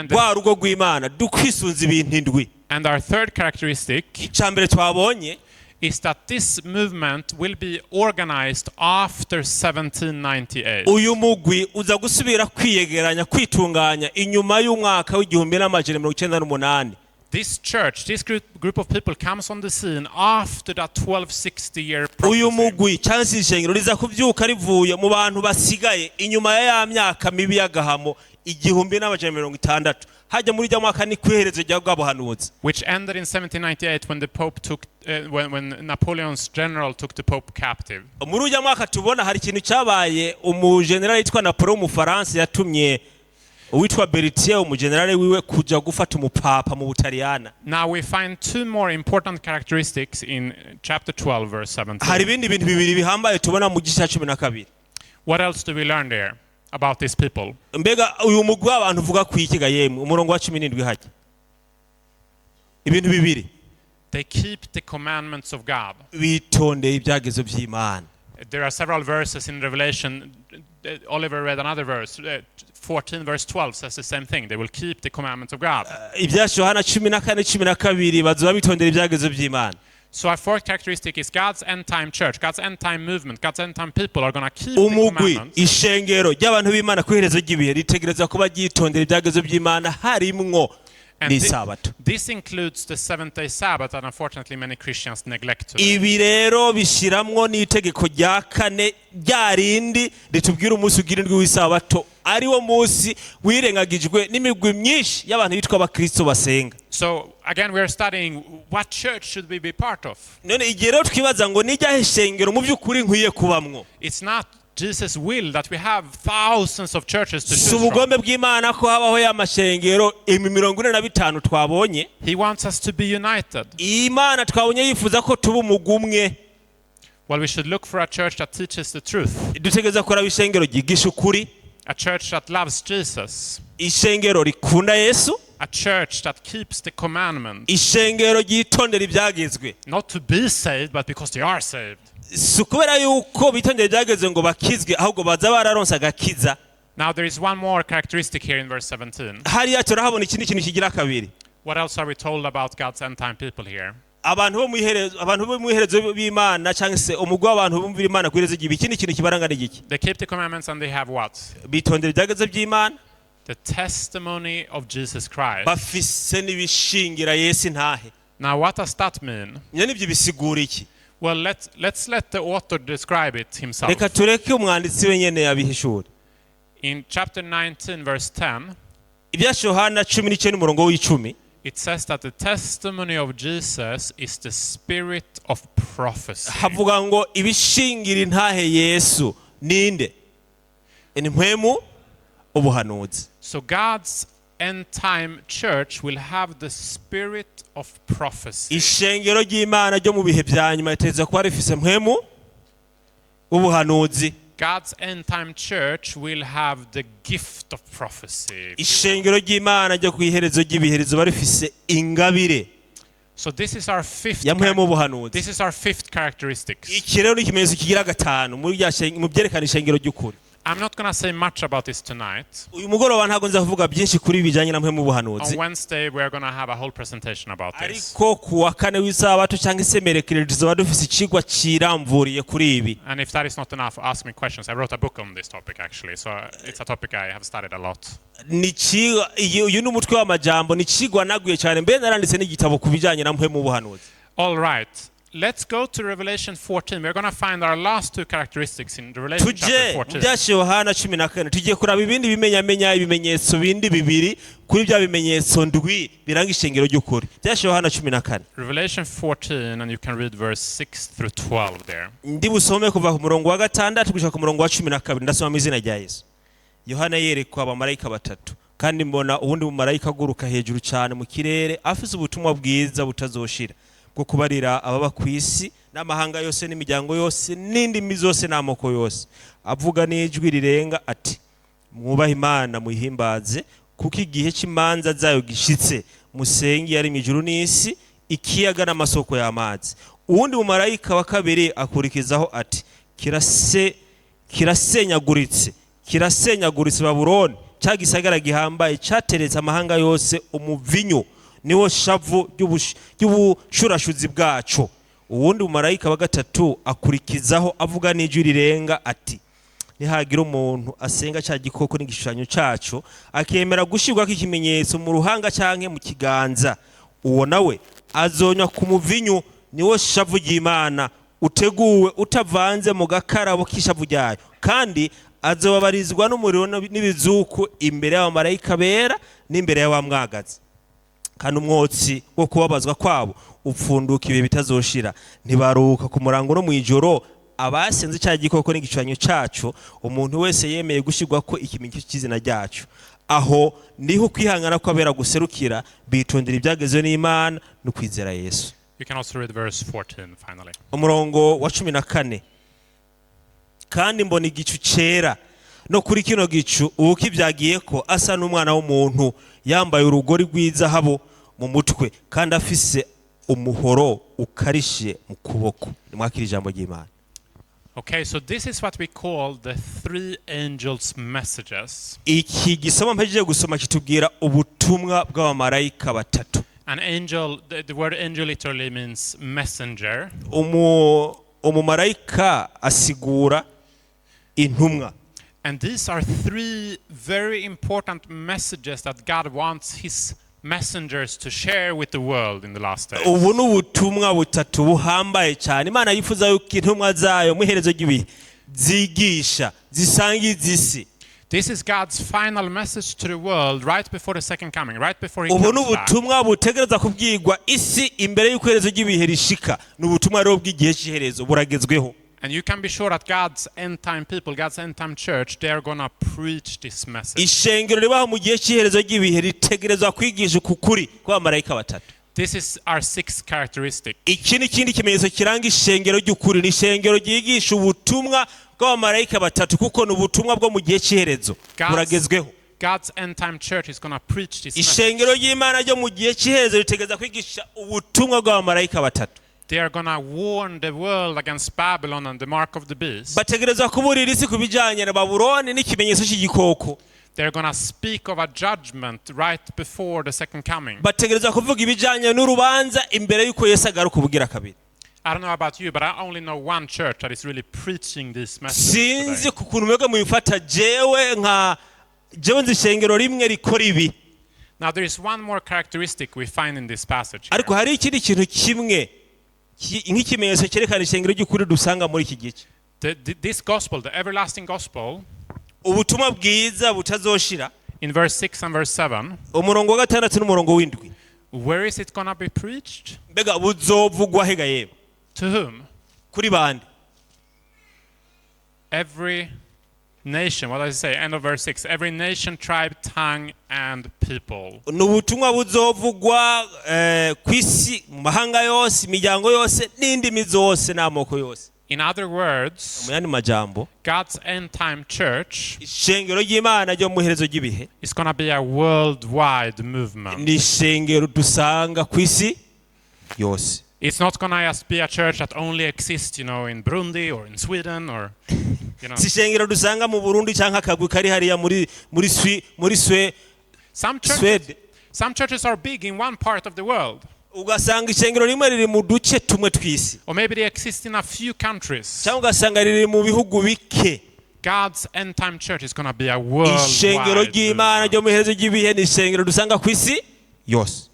rwa rugo rw'Imana dukwisunza ibintu indwi. And our third characteristic Icya mbere twabonye is that this movement will be organized after 1798. uyu mugwi uza gusubira kwiyegeranya kwitunganya inyuma y'umwaka w'1998. This church, this group of people comes on the scene after that 1260 year Uyu prophecy. mugwi cyangwa se ishengero riza kubyuka rivuye mu bantu basigaye inyuma ya myaka mibi y'agahamo 1660 hajya muri rya mwaka ni ku iherezo rya bwa buhanuzi, Which ended in 1798 when the Pope took, when Napoleon's general took the Pope captive. Muri ujya mwaka tubona hari ikintu cyabaye umujenerali witwa Napoleon w'Umufaransa yatumye uwitwa Berthier umujenerali wiwe kuja gufata umupapa mu Butaliyana. Now we find two more important characteristics in chapter 12, verse 17. Hari ibindi bintu bibiri bihambaye tubona mu gice cya 12. What else do we learn there about these people? Mbega uyu mugwi w'abantu uvuga ku ikiga yemwe umurongo wa 17 hajya ibintu bibiri. They keep the commandments of God. Bitondeye ibyagezo by'Imana. There are several verses in Revelation. Oliver read another verse. 14 verse 12 says the same thing. They will keep the commandments of God. Ibyacu Yohana 14:12 bazoba bitondera ibyagezo by'Imana. So our fourth characteristic is God's end time church, God's end time movement, God's end time people are going to keep the Umugwi commandments. ishengero ry'abantu b'Imana ku iherezo ry'ibihe ritegereza kuba ryitondera ibyagezo by'Imana harimwo And thi- n'isabato. This includes the seventh day Sabbath that unfortunately many Christians neglect today. Ibi rero bishiramwo n'itegeko rya kane, rya rindi ritubwira umunsi ugira indwi w'isabato, ari wo munsi wirengagijwe n'imigwi myinshi y'abantu bitwa abakristo basenga. So again, we are studying what church should we be part of. None igihe rero twibaza ngo nijyahe shengero mu by'ukuri nkwiye kubamwo? It's not Jesus' will that we have thousands of churches to Si choose from. ubugombe bw'Imana ko habaho ya mashengero imi 45 twabonye. He wants us to be united. Imana twabonye yifuza ko tuba umugwi umwe. Well, we should look for a church that teaches the truth, Dutegereza kuraba ishengero ryigisha ukuri, a church that loves Jesus, ishengero rikunda Yesu, a church that keeps the commandment, ishengero ryitondera ibyagezwe. not to be saved, but because they are saved. Si ukubera yuko bitondera ibyagezwe ngo bakizwe, ahubwo baza bararonse agakiza. Now, there is one more characteristic here in verse 17. Hariya turahabona ikindi kintu kigira kabiri. What else are we told about God's end time people here? Abantu bo mu iherezo b'Imana, cyangwa se umugwi w'abantu bumvira Imana ku iherezo ry'ibi, ikindi kintu kibaranga ni igiki? They keep the commandments and they have what? Bitondera ibyagezwe by'Imana. The testimony of Jesus Christ. Bafise n'ibishingira Yesu intahe. Now, what does that mean? Nyine ibyo bisigura iki? Well, let's let the author describe it himself. Reka tureke umwanditsi wenyine yabihishure. In chapter 19, verse 10, Ibya Yohana 19 umurongo w'10, it says that the testimony of Jesus is the spirit of prophecy. Havuga ngo ibishingira intahe Yesu ninde? Ni mpwemu ubuhanuzi. So God's end time church will have the spirit of prophecy. Ishengero ry'Imana ryo mu bihe bya nyuma ritegerezwa kuba rifise mpwemu w'ubuhanuzi. God's end time church will have the gift of prophecy. Ishengero ry'Imana ryo ku iherezo ry'ibihe rizoba rifise ingabire So this is our fifth ya mpwemu w'ubuhanuzi. This is our fifth characteristics. Iki rero ni ikimenyetso kigira gatanu mu byerekana ishengero ry'ukuri. I'm not going to say much about this tonight. Uyu mugoroba ntabwo nza kuvuga byinshi kuri ibi bijyanye na mpwemu w'ubuhanuzi. On Wednesday we are going to have a whole presentation about this. Ariko ku wa kane w'isabato cyangwa se mercredi tuzaba dufise icigwa ciramvuriye kuri ibi. And if that is not enough, ask me questions. I wrote a book on this topic actually, so it's a topic I have studied a lot. Ni uyu ni umutwe w'amajambo, ni icigwa naguye cyane, mbe naranditse n'igitabo ku bijyanye na mpwemu w'ubuhanuzi. All right, let's go to Revelation 14. We're going to find our last two characteristics in Revelation Tuje chapter mu 14. byashe Yohana 14, tugiye kuraba ibindi bimenyamenya, ibimenyetso bindi bibiri kuri bya bimenyetso ndwi biranga ishengero ry'ukuri. Byashe Yohana 14. Revelation 14, and you can read verse 6 through 12 there. Ndi busome kuva ku murongo wa 6 gushika ku murongo wa 12. Ndasoma mu izina rya Yesu. Yohana yerekwa abamarayika batatu. Kandi mbona uwundi mumarayika aguruka hejuru cyane mu kirere, afise ubutumwa bwiza butazoshira bwo kubarira ababa ku isi n'amahanga yose n'imiryango yose n'indimi zose n'amoko yose, avuga n'ijwi rirenga ati: "Mwubahe Imana, muyihimbaze, kuko igihe cy'imanza zayo gishitse. Musenge yari ijuru n'isi, ikiyaga n'amasoko y'amazi." Uwundi mumarayika wa kabiri akurikizaho ati: "Kirase, kirasenyaguritse, kirasenyaguritse Babuloni, cya gisagara gihambaye cyateretse amahanga yose umuvinyu, niwo shavu ry'ubushurashuzi bwacu." Uwundi mumarayika wa gatatu akurikizaho avuga n'ijwi rirenga ati: "Nihagira umuntu asenga cya gikoko n'igishushanyo cyacu, akemera gushyirwako ikimenyetso mu ruhanga cyangwa mu kiganza, uwo nawe azonywa ku muvinyu, niwo shavu ry'Imana, uteguwe utavanze mu gakarabo k'ishavu ryayo, kandi azobabarizwa n'umuriro n'ibizuku imbere y'abamarayika bera n'imbere y'abamwagazi, kandi umwotsi wo kubabazwa kwabo upfunduka ibihe bitazoshira. Ntibaruhuka ku murango no mu ijoro abasenze cya gikoko n'igishushanyo cyacu, umuntu wese yemeye gushyirwa ko ikimenyetso cy'izina ryacu." Aho niho kwihangana kw'abera guserukira, bitondera ibyagezwe n'Imana no kwizera Yesu. You can also read verse 14 finally. Umurongo wa 14. Kandi mbona igicu cyera, no kuri kino gicu uwukibyagiye ko asa n'umwana w'umuntu, yambaye urugori rw'izahabu mu mutwe, kandi afise umuhoro ukarishe mu kuboko. Nimwakira ijambo ry'Imana. Okay, so this is what we call the three angels' messages. Iki gisoma mpejeje gusoma kitubwira ubutumwa bw'abamarayika batatu. An angel, the word angel literally means messenger. Umumarayika asigura intumwa. And these are three very important messages that God wants his messengers to share with the world in the last days. Ubu ni ubutumwa butatu buhambaye cyane Imana yifuza yuko intumwa zayo mu iherezo ry'ibihe zigisha, zisangiza isi. This is God's final message to the world right before the second coming, right before He Ubu ni comes back. ubutumwa butegereza kubwirwa isi imbere y'uko iherezo ry'ibihe rishika. Ni ubutumwa rero bw'igihe cy'iherezo, buragezweho. And you can be sure that God's end time people, God's end time church, they are going to preach this message. Ishengero ribaho mu gihe cy'iherezo ry'ibihe ritegerezwa kwigisha uku kuri kw'abamarayika batatu. This is our sixth characteristic. Iki ni ikindi kimenyetso kiranga ishengero ry'ukuri: ni ishengero ryigisha ubutumwa bw'abamarayika batatu, kuko ni ubutumwa bwo mu gihe cy'iherezo, buragezweho. God's end time church is going to preach this message. Ishengero ry'Imana ryo mu gihe cy'iherezo ritegereza kwigisha ubutumwa bw'abamarayika batatu. They are going to warn the world against Babylon and the mark of the beast. Bategerezwa kuburira isi ku bijyanye na Babuloni n'ikimenyetso cy'igikoko. They're going to speak of a judgment right before the second coming. Bategerezwa kuvuga ibijyanye n'urubanza imbere y'uko Yesu agaruka ubugira kabiri. I don't know about you, but I only know one church that is really preaching this message Sinzi today. ku kuntu mwebwe mubifata, jewe nka jewe nzi ishengero rimwe rikora ibi. Now, there is one more characteristic we find in this passage here. Ariko hari ikindi kintu kimwe nk'ikimenyetso cyerekana ishengero ry'ukuri dusanga muri iki gice. This gospel, the everlasting gospel, Ubutumwa bwiza butazoshira, in verse 6 and verse 7, umurongo wa gatandatu n'umurongo w'indwi, where is it going to be preached? Mbega buzovugwa hega yewe? To whom? Kuri bande? Every nation. What does it say? End of verse 6. Every nation, tribe, tongue, and people. Ni ubutumwa buzovugwa ku isi, mu mahanga yose, imiryango yose n'indimi zose n'amoko yose. In other words, Mu yandi majambo, God's end time church ishengero ry'Imana ryo mu iherezo ry'ibihe is going to be a worldwide movement. ni ishengero dusanga ku isi yose. It's not going to just be a church that only exists in Burundi or in Sweden or. Si ishengero dusanga mu Burundi cyangwa akagwi kari hariya muri Swe Some churches, Swede. Some churches are big in one part of the world, Ugasanga ishengero rimwe riri mu duce tumwe tw'isi, or maybe they exist in a few countries. cyangwa ugasanga riri mu bihugu bike. God's end time church is going to be a Ishengero worldwide ry'Imana movement. ryo mu iherezo ry'ibihe ni ishengero dusanga ku isi yose.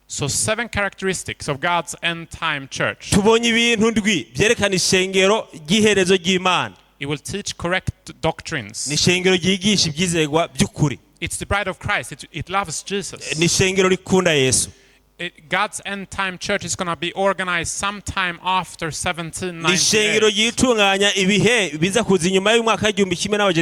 So, seven characteristics of God's end time church. Tubonye ibintu ndwi byerekana ishengero ry'iherezo ry'Imana. It will teach correct doctrines. Ni ishengero ryigisha ibyizerwa by'ukuri. It's the bride of Christ. It loves Jesus. Ni ishengero rikunda Yesu. God's end time church is going to be organized sometime after Ni ishengero 1798. ryitunganya ibihe biza kuza inyuma y'umwaka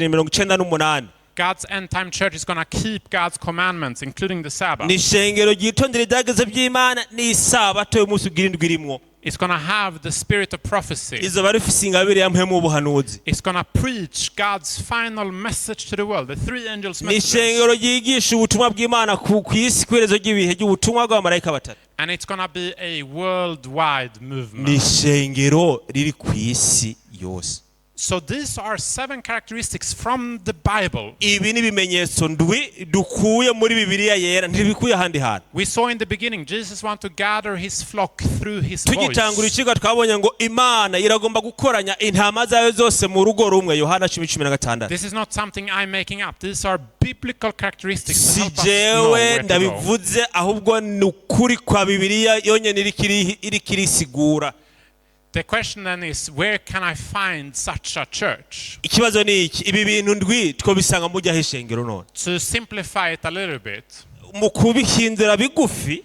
w'1998. God's end time church is going to keep God's commandments, including the Sabbath. Ni ishengero ryitondera ibyagezwe by'Imana n'isabato y'umunsi ugira indwi irimwo. It's going to have the spirit of prophecy. Izoba rifise ingabire ya mpwemu w'ubuhanuzi. It's going to preach God's final message to the world, the three angels' Ni messages. ishengero ryigisha ubutumwa bw'Imana ku isi ku iherezo ry'ibihe ry'ubutumwa bw'abamarayika batatu. And it's going to be a worldwide movement. Ni ishengero riri ku isi yose. So these are seven characteristics from the Bible. Ibi ni ibimenyetso ndwi dukuye muri Bibiliya Yera, ntibikuye ahandi hantu. We saw in the beginning Jesus want to gather his flock through his Tugitangura voice. icigwa twabonye ngo Imana iragomba gukoranya intama zayo zose mu rugo rumwe, Yohana 10:16. This is not something I'm making up. These are biblical characteristics to Si help us know jewe where to go. ndabivuze, ahubwo ni ukuri kwa Bibiliya yonyine iriko irisigura. The question then is, where can I find such a church? Ikibazo ni iki: ibi bintu ndwi twobisanga mujyaho ishengero none? To simplify it a little bit, Mu kubihindura bigufi,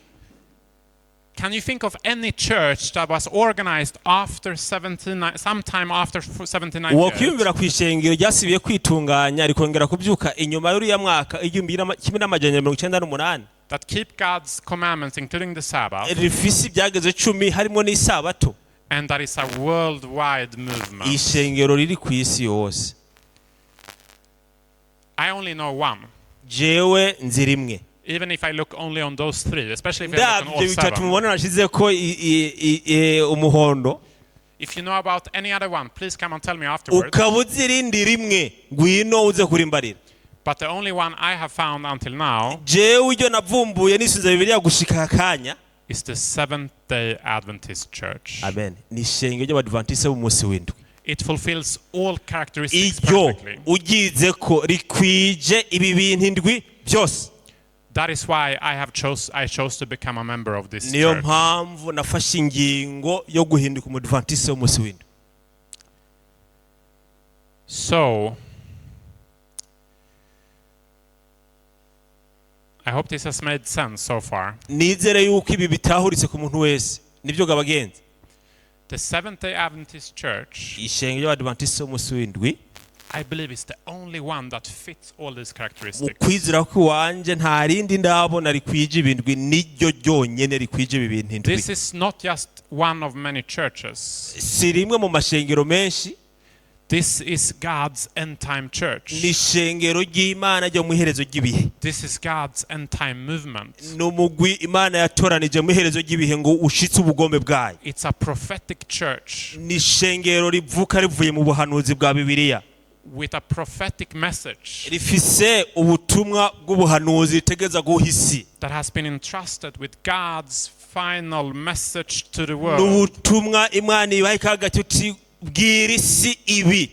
can you think of any church that was organized after 17, sometime after 1798? Wokwiyumvira ku ishengero ryasubiye kwitunganya rikongera kubyuka inyuma y'uriya mwaka 1998, That keep God's commandments, including the Sabbath, rifise ibyagezwe 10 harimo n'isabato, and that is a worldwide movement? ishengero riri ku isi yose? I only know one. Jewe nzi rimwe. Even if I look only on those three, especially if I look on Ndabyo all bitatu seven. mubona nashize ko umuhondo, If you know about any other one, please come and tell me afterwards. ukaba uzi irindi rimwe, ngwino uze kurimbarira. But the only one I have found until now Jewe iryo navumbuye nisunze Bibiliya gushika aka kanya is the Seventh day Adventist Church. Amen, ni ishengero ry'Abadventiste b'umunsi w'indwi. It fulfills all characteristics Iryo perfectly. ugize ko rikwije ibi bintu indwi byose. That is why I chose to become a member of this Niyo church. mpamvu nafashe ingingo yo guhinduka umudivantiste w'umunsi w'indwi. So, I hope this has made sense so far. Nizere yuko ibi bitahuritse ku muntu wese nibyo gabagenzi. The Seventh day Adventist Church, Ishengero ry'abadivantiste b'umunsi w'indwi, I believe, is the only one that fits all these mu characteristics. kwizera kw'iwanje nta rindi ndabona rikwije ibindwi, niryo ryonyene rikwije ibi bintu indwi. This is not just one of many churches. Si rimwe mu mashengero menshi. This is God's end time church. Ni ishengero ry'Imana ryo mu iherezo ry'ibihe. This is God's end time movement. Ni umugwi Imana yatoranije mu iherezo ry'ibihe ngo ushitse ubugombe bwayo. It's a prophetic church Ni ishengero rivuka rivuye mu buhanuzi bwa Bibiliya, with a prophetic message rifise ubutumwa bw'ubuhanuzi ritegeza guha isi, that has been entrusted with God's final message to the world. N'ubutumwa Imana ibaha ikagati uti bwira isi ibi.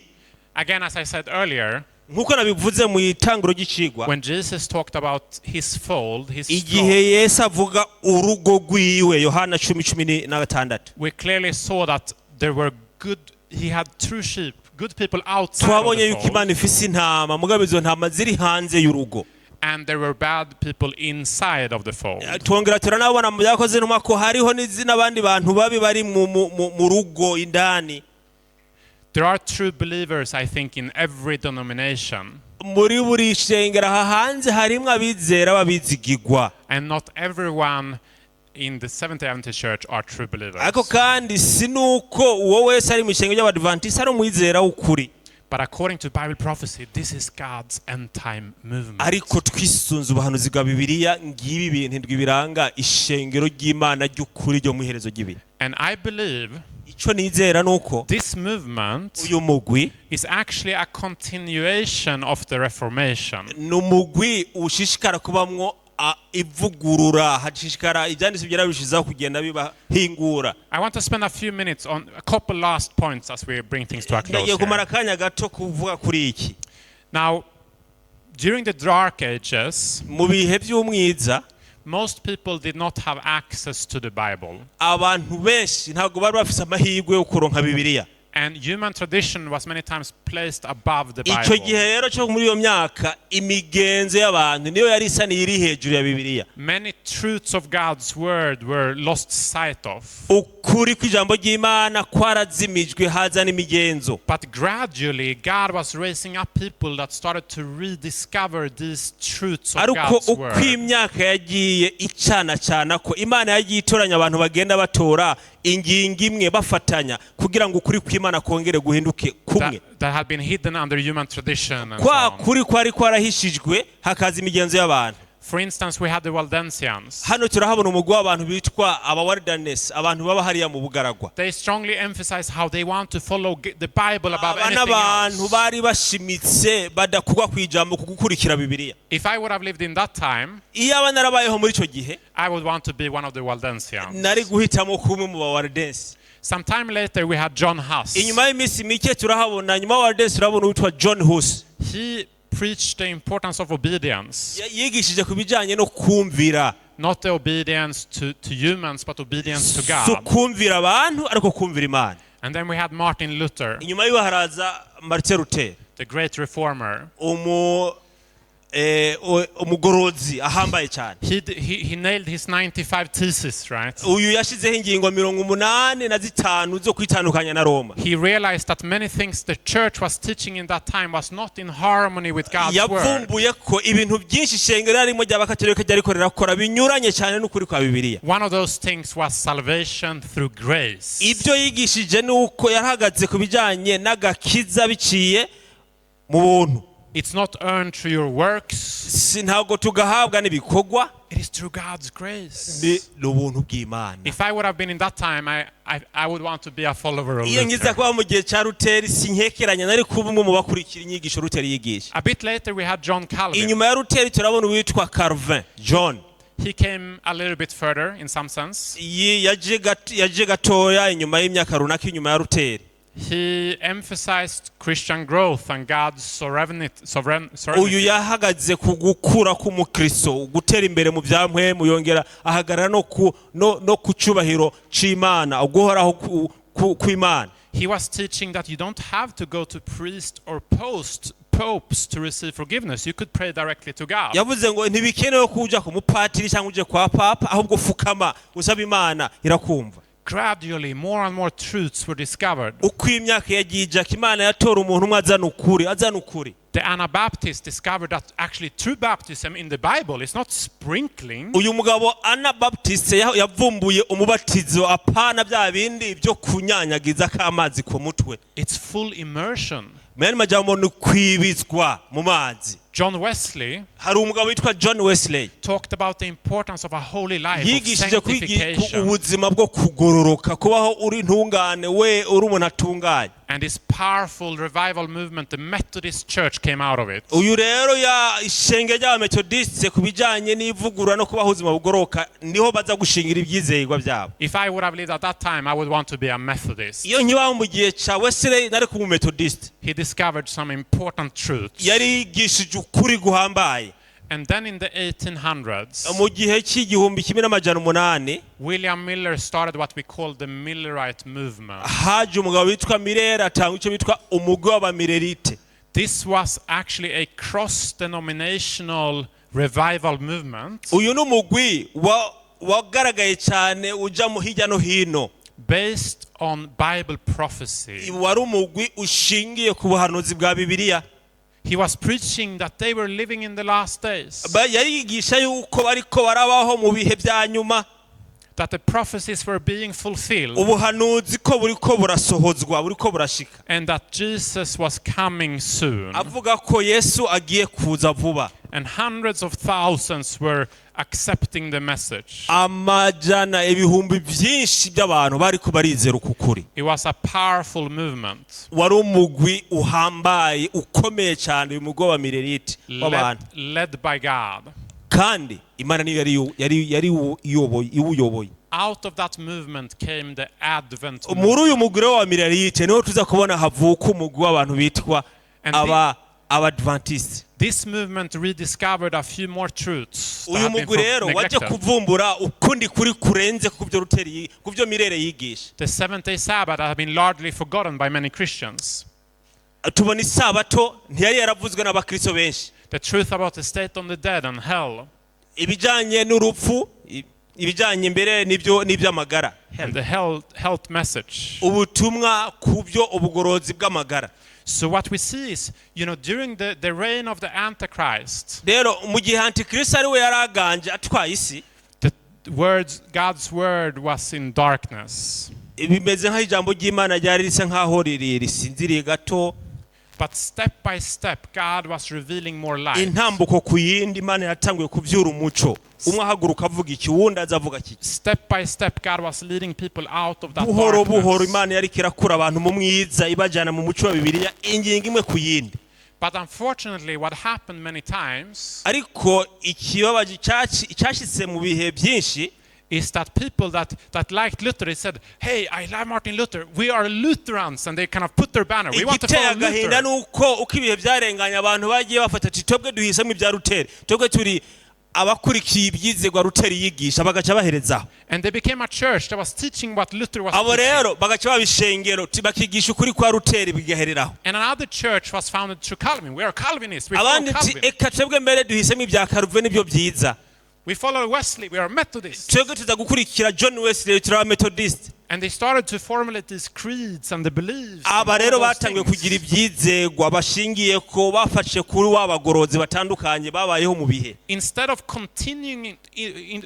Again, as I said earlier, Nk'uko nabivuze mu itanguro ry'icigwa, when Jesus talked about his fold, his flock, igihe Yesu avuga urugo rwiwe, Yohana 10:16, we clearly saw that there were good, he had true sheep, good people outside of twabonye the yuko fold, Imana ifise intama, mugabo izo ntama ziri hanze y'urugo, and there were bad people inside of the fold. Twongera turanabona mu Byakoze Intumwa ko hariho n'abandi bantu babi bari mu rugo indani. There are true believers, I think, in every denomination, Muri buri shengero aha hanze harimwo abizera b'abizigigwa, and not everyone in the Seventh day Adventist Church are true believers. Ariko kandi si nuko uwo wese ari mu ishengero ry'abadivantisi ari umwizera w'ukuri. But according to Bible prophecy, this is God's end time movement. Ariko twisunze ubuhanuzi bwa Bibiliya, ngibi ibintu indwi biranga ishengero ry'Imana ry'ukuri ryo mu iherezo ry'ibihe. And I believe Icyo nizera ni uko this movement uyu mugwi is actually a continuation of the Reformation. Ni umugwi ushishikara kubamwo ivugurura, hashishikara ibyanditswe byera bishizaho kugenda bibahingura. I want to spend a few minutes on a couple last points as we bring things to a close Ndagiye kumara here. akanya gato kuvuga kuri iki. Now, during the Dark Ages, Mu bihe by'umwiza, most people did not have access to the Bible. Abantu benshi ntabwo bari bafise amahirwe yo kuronka Bibiliya. And human tradition was many times placed above the Icyo gihe Bible. rero cyo muri iyo myaka, imigenzo y'abantu niyo yari isa n'iri hejuru ya Bibiliya. Many truths of God's word were lost sight of. Ukuri kw'ijambo ry'Imana kwarazimijwe haza n'imigenzo. But gradually, God was raising up people that started to rediscover these truths of Ariko God's uko word. imyaka yagiye icana cana ko Imana yagiye itoranya abantu bagenda batora ingingo imwe bafatanya kugira ngo ukuri kw'Imana kongere guhinduke kumwe, That had been hidden under human tradition and so kwa on. kuri kwari kwarahishijwe hakaza imigenzo y'abantu. For instance, we had the Waldensians. Hano turahabona umugwi w'abantu bitwa abawardanes, abantu baba hariya mu bugaragwa. They strongly emphasize how they want to follow the Bible above Aba anything n'abantu else. bari bashimitse badakugwa ku ijambo ku gukurikira Bibiliya. If I would have lived in that time, Iyo aba narabayeho muri icyo gihe, I would want to be one of the Waldensians. nari guhitamo kumwe mu bawardensi. Some time later, we had John Huss. Inyuma y'iminsi mike turahabona nyuma y'abawardensi turabona uwitwa John Hus. He preached the importance of obedience, Yigishije ku bijyanye no kumvira, not the obedience to humans, but obedience to si God. ukumvira abantu ariko kumvira Imana. And then we had Martin Luther, Inyuma yiwe haraza Martin Luther, the great reformer. Umugorozi ahambaye cyane. He nailed his 95 thesis, right? Uyu yashyizeho ingingo 85 zo kwitandukanya na Roma. He realized that many things the church was teaching in that time was not in harmony with God's word. Yavumbuye ko ibintu byinshi ishengero yarimo ry'abakatolika ryariko rirakora binyuranye cyane n'ukuri kwa Bibiliya. One of those things was salvation through grace. Ibyo yigishije ni uko yarahagaze ku bijyanye n'agakiza biciye mu buntu. It's not earned through your works, Si ntabwo tugahabwa n'ibikorwa, it is through God's grace. Ni ubuntu bw'Imana. If I would have been in that time, I would want to be a follower of Iyo ngiza Luther. kuba mu gihe cya Ruteri, sinkekeranya nari kuba umwe mu bakurikira inyigisho Ruteri yigisha. A bit later, we had John Calvin. Inyuma ya Ruteri turabona uwitwa Calvin John. He came a little bit further in some sense. Yaje gatoya inyuma y'imyaka runaka inyuma ya Ruteri. He emphasized Christian growth and God's sovereignty. Uyu Sovereignty. yahagaze ku gukura k'umukristo, gutera imbere mu bya mpwemu, yongera ahagarara no ku cyubahiro c'Imana, uguhoraho kw'Imana. He was teaching that you don't have to go to priest or post popes to receive forgiveness. You could pray directly to God. Yavuze ngo ntibikenewe ko uja ku mupatiri cyangwa uje kwa papa, ahubwo fukama usaba Imana, irakumva. Gradually, more and more truths were discovered. Uko imyaka yagiye ijaka, Imana yatora umuntu umwe azana ukuri, azana ukuri. The Anabaptists discovered that actually true baptism in the Bible is not sprinkling, Uyu mugabo Anabaptiste yavumbuye umubatizo, apana bya bindi byo kunyanyagiza k'amazi ku mutwe. It's full immersion. Mu yandi majambo ni kwibizwa mu mazi. John Wesley Hari umugabo witwa John Wesley, talked about the importance of a holy life, of yigishije ku sanctification. ubuzima bwo kugororoka, kubaho uri intungane, we uri umuntu atunganye. And this powerful revival movement, the Methodist Church, came out of it. Uyu rero ya ishenge ry'Abametodisite ku bijyanye n'ivugurura no kubaho ubuzima bugoroka, niho baza gushingira ibyizerwa byabo. If I would have lived at that time, I would want to be a Methodist. Iyo nkibaho mu gihe cya Wesley, nari kuba Umumetodisite. He discovered some important truths. Yari yigishije ukuri guhambaye. And then in the 1800s, Mu gihe cy'igihumbi kimwe n'amajana umunani, William Miller started what we call the Millerite movement. Haje umugabo witwa Mirere, atanga icyo bitwa umugwi w'Abamirerite. This was actually a cross denominational revival movement Uyu ni umugwi wagaragaye cyane uja mu hirya no hino, based on Bible prophecy. Wari umugwi ushingiye ku buhanuzi bwa Bibiliya. He was preaching that they were living in the last days, Yarigisha yuko bariko barabaho mu bihe bya nyuma, that the prophecies were being fulfilled, ubuhanuzi ko buriko burasohozwa, buriko burashika, and that Jesus was coming soon. avuga ko Yesu agiye kuza vuba. And hundreds of thousands were accepting the message. Amajana ibihumbi byinshi by'abantu bariko barizera uku kuri. It was a powerful movement Wari umugwi uhambaye, ukomeye cyane, uyu mugwi w'Abamirerite w'abantu, led by God. kandi Imana niyo yari iwuyoboye. Out of that movement came the Advent Muri movement. uyu mugwi w'Abamirerite niho tuza kubona havuka umugwi w'abantu bitwa And aba Abadventiste. This movement rediscovered a few more truths that Uyu had been mugwi rero waje neglected. kuvumbura ukundi kuri kurenze ku byo Ruteri, ku byo Mirere yigisha. The seventh day Sabbath had been largely forgotten by many Christians. Tubona isabato ntiyari yaravuzwe n'abakristo benshi. The truth about the state of the dead and hell Ibijyanye n'urupfu, ibijyanye mbere n'ibyo n'iby'amagara, and the health message. ubutumwa ku byo ubugorozi bw'amagara. So what we see is, during the reign of the Antichrist, Rero mu gihe Antikristo ari we yari aganje atwaye isi, the words, God's word was in darkness. Bimeze nk'aho ijambo ry'Imana ryari risa nk'aho riri risinziriye gato. But step by step, God was revealing more light. Intambuko ku yindi, Imana yatanguye kubyura umuco, umwe ahaguruka avuga iki, uwundi aza avuga iki. Step by step, God was leading people out of that Buhoro buhoro, darkness. Imana yariko irakura abantu mu mwiza, ibajyana mu muco wa Bibiliya, ingingo imwe ku yindi. But unfortunately, what happened many times Ariko ikibabaje icyashyitse mu bihe byinshi is that people that liked Luther, they said, "Hey, I love Martin Luther. We are Lutherans." And they kind of put their banner. "We want to igiteye follow agahinda Luther." ni uko uko ibihe byarenganye, abantu bagiye bafata ati twebwe duhisemo ibya Ruteri, twebwe turi abakurikiye ibyizegwa Ruteri yigisha, bagaca baherezaho. And they became a church that was teaching what Luther was Abo teaching. rero bagaca baba ishengero bakigisha ukuri kwa Ruteri, bigahereraho. And another church was founded through Calvin. "We are Calvinists. We follow Abandi ati Calvin." eka twebwe mbere duhisemo ibya Karuve, nibyo byiza. "We follow Wesley. We are Methodists." Twebwe tuza gukurikira John Wesley, turi Abametodisite. And they started to formulate these creeds and the beliefs and Aba all rero those batanguye things. kugira ibyizegwa bashingiye ko bafashe kuri wa bagorozi batandukanye babayeho mu bihe. Instead of continuing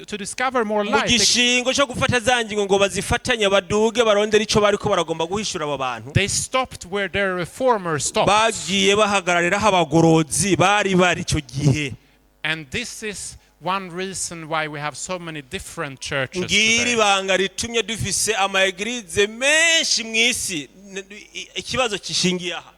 to discover more Mu light, gishingo cyo gufata za ngingo ngo bazifatanye, baduge barondere icyo bariko baragomba guhishura abo bantu, they stopped where their reformers stopped. Bagiye bahagarariraho abagorozi bari bari icyo gihe. And this is one reason why we have so many different churches Ngiri today. ibanga ritumye dufise ama églises menshi mu isi. Ikibazo kishingiye aha: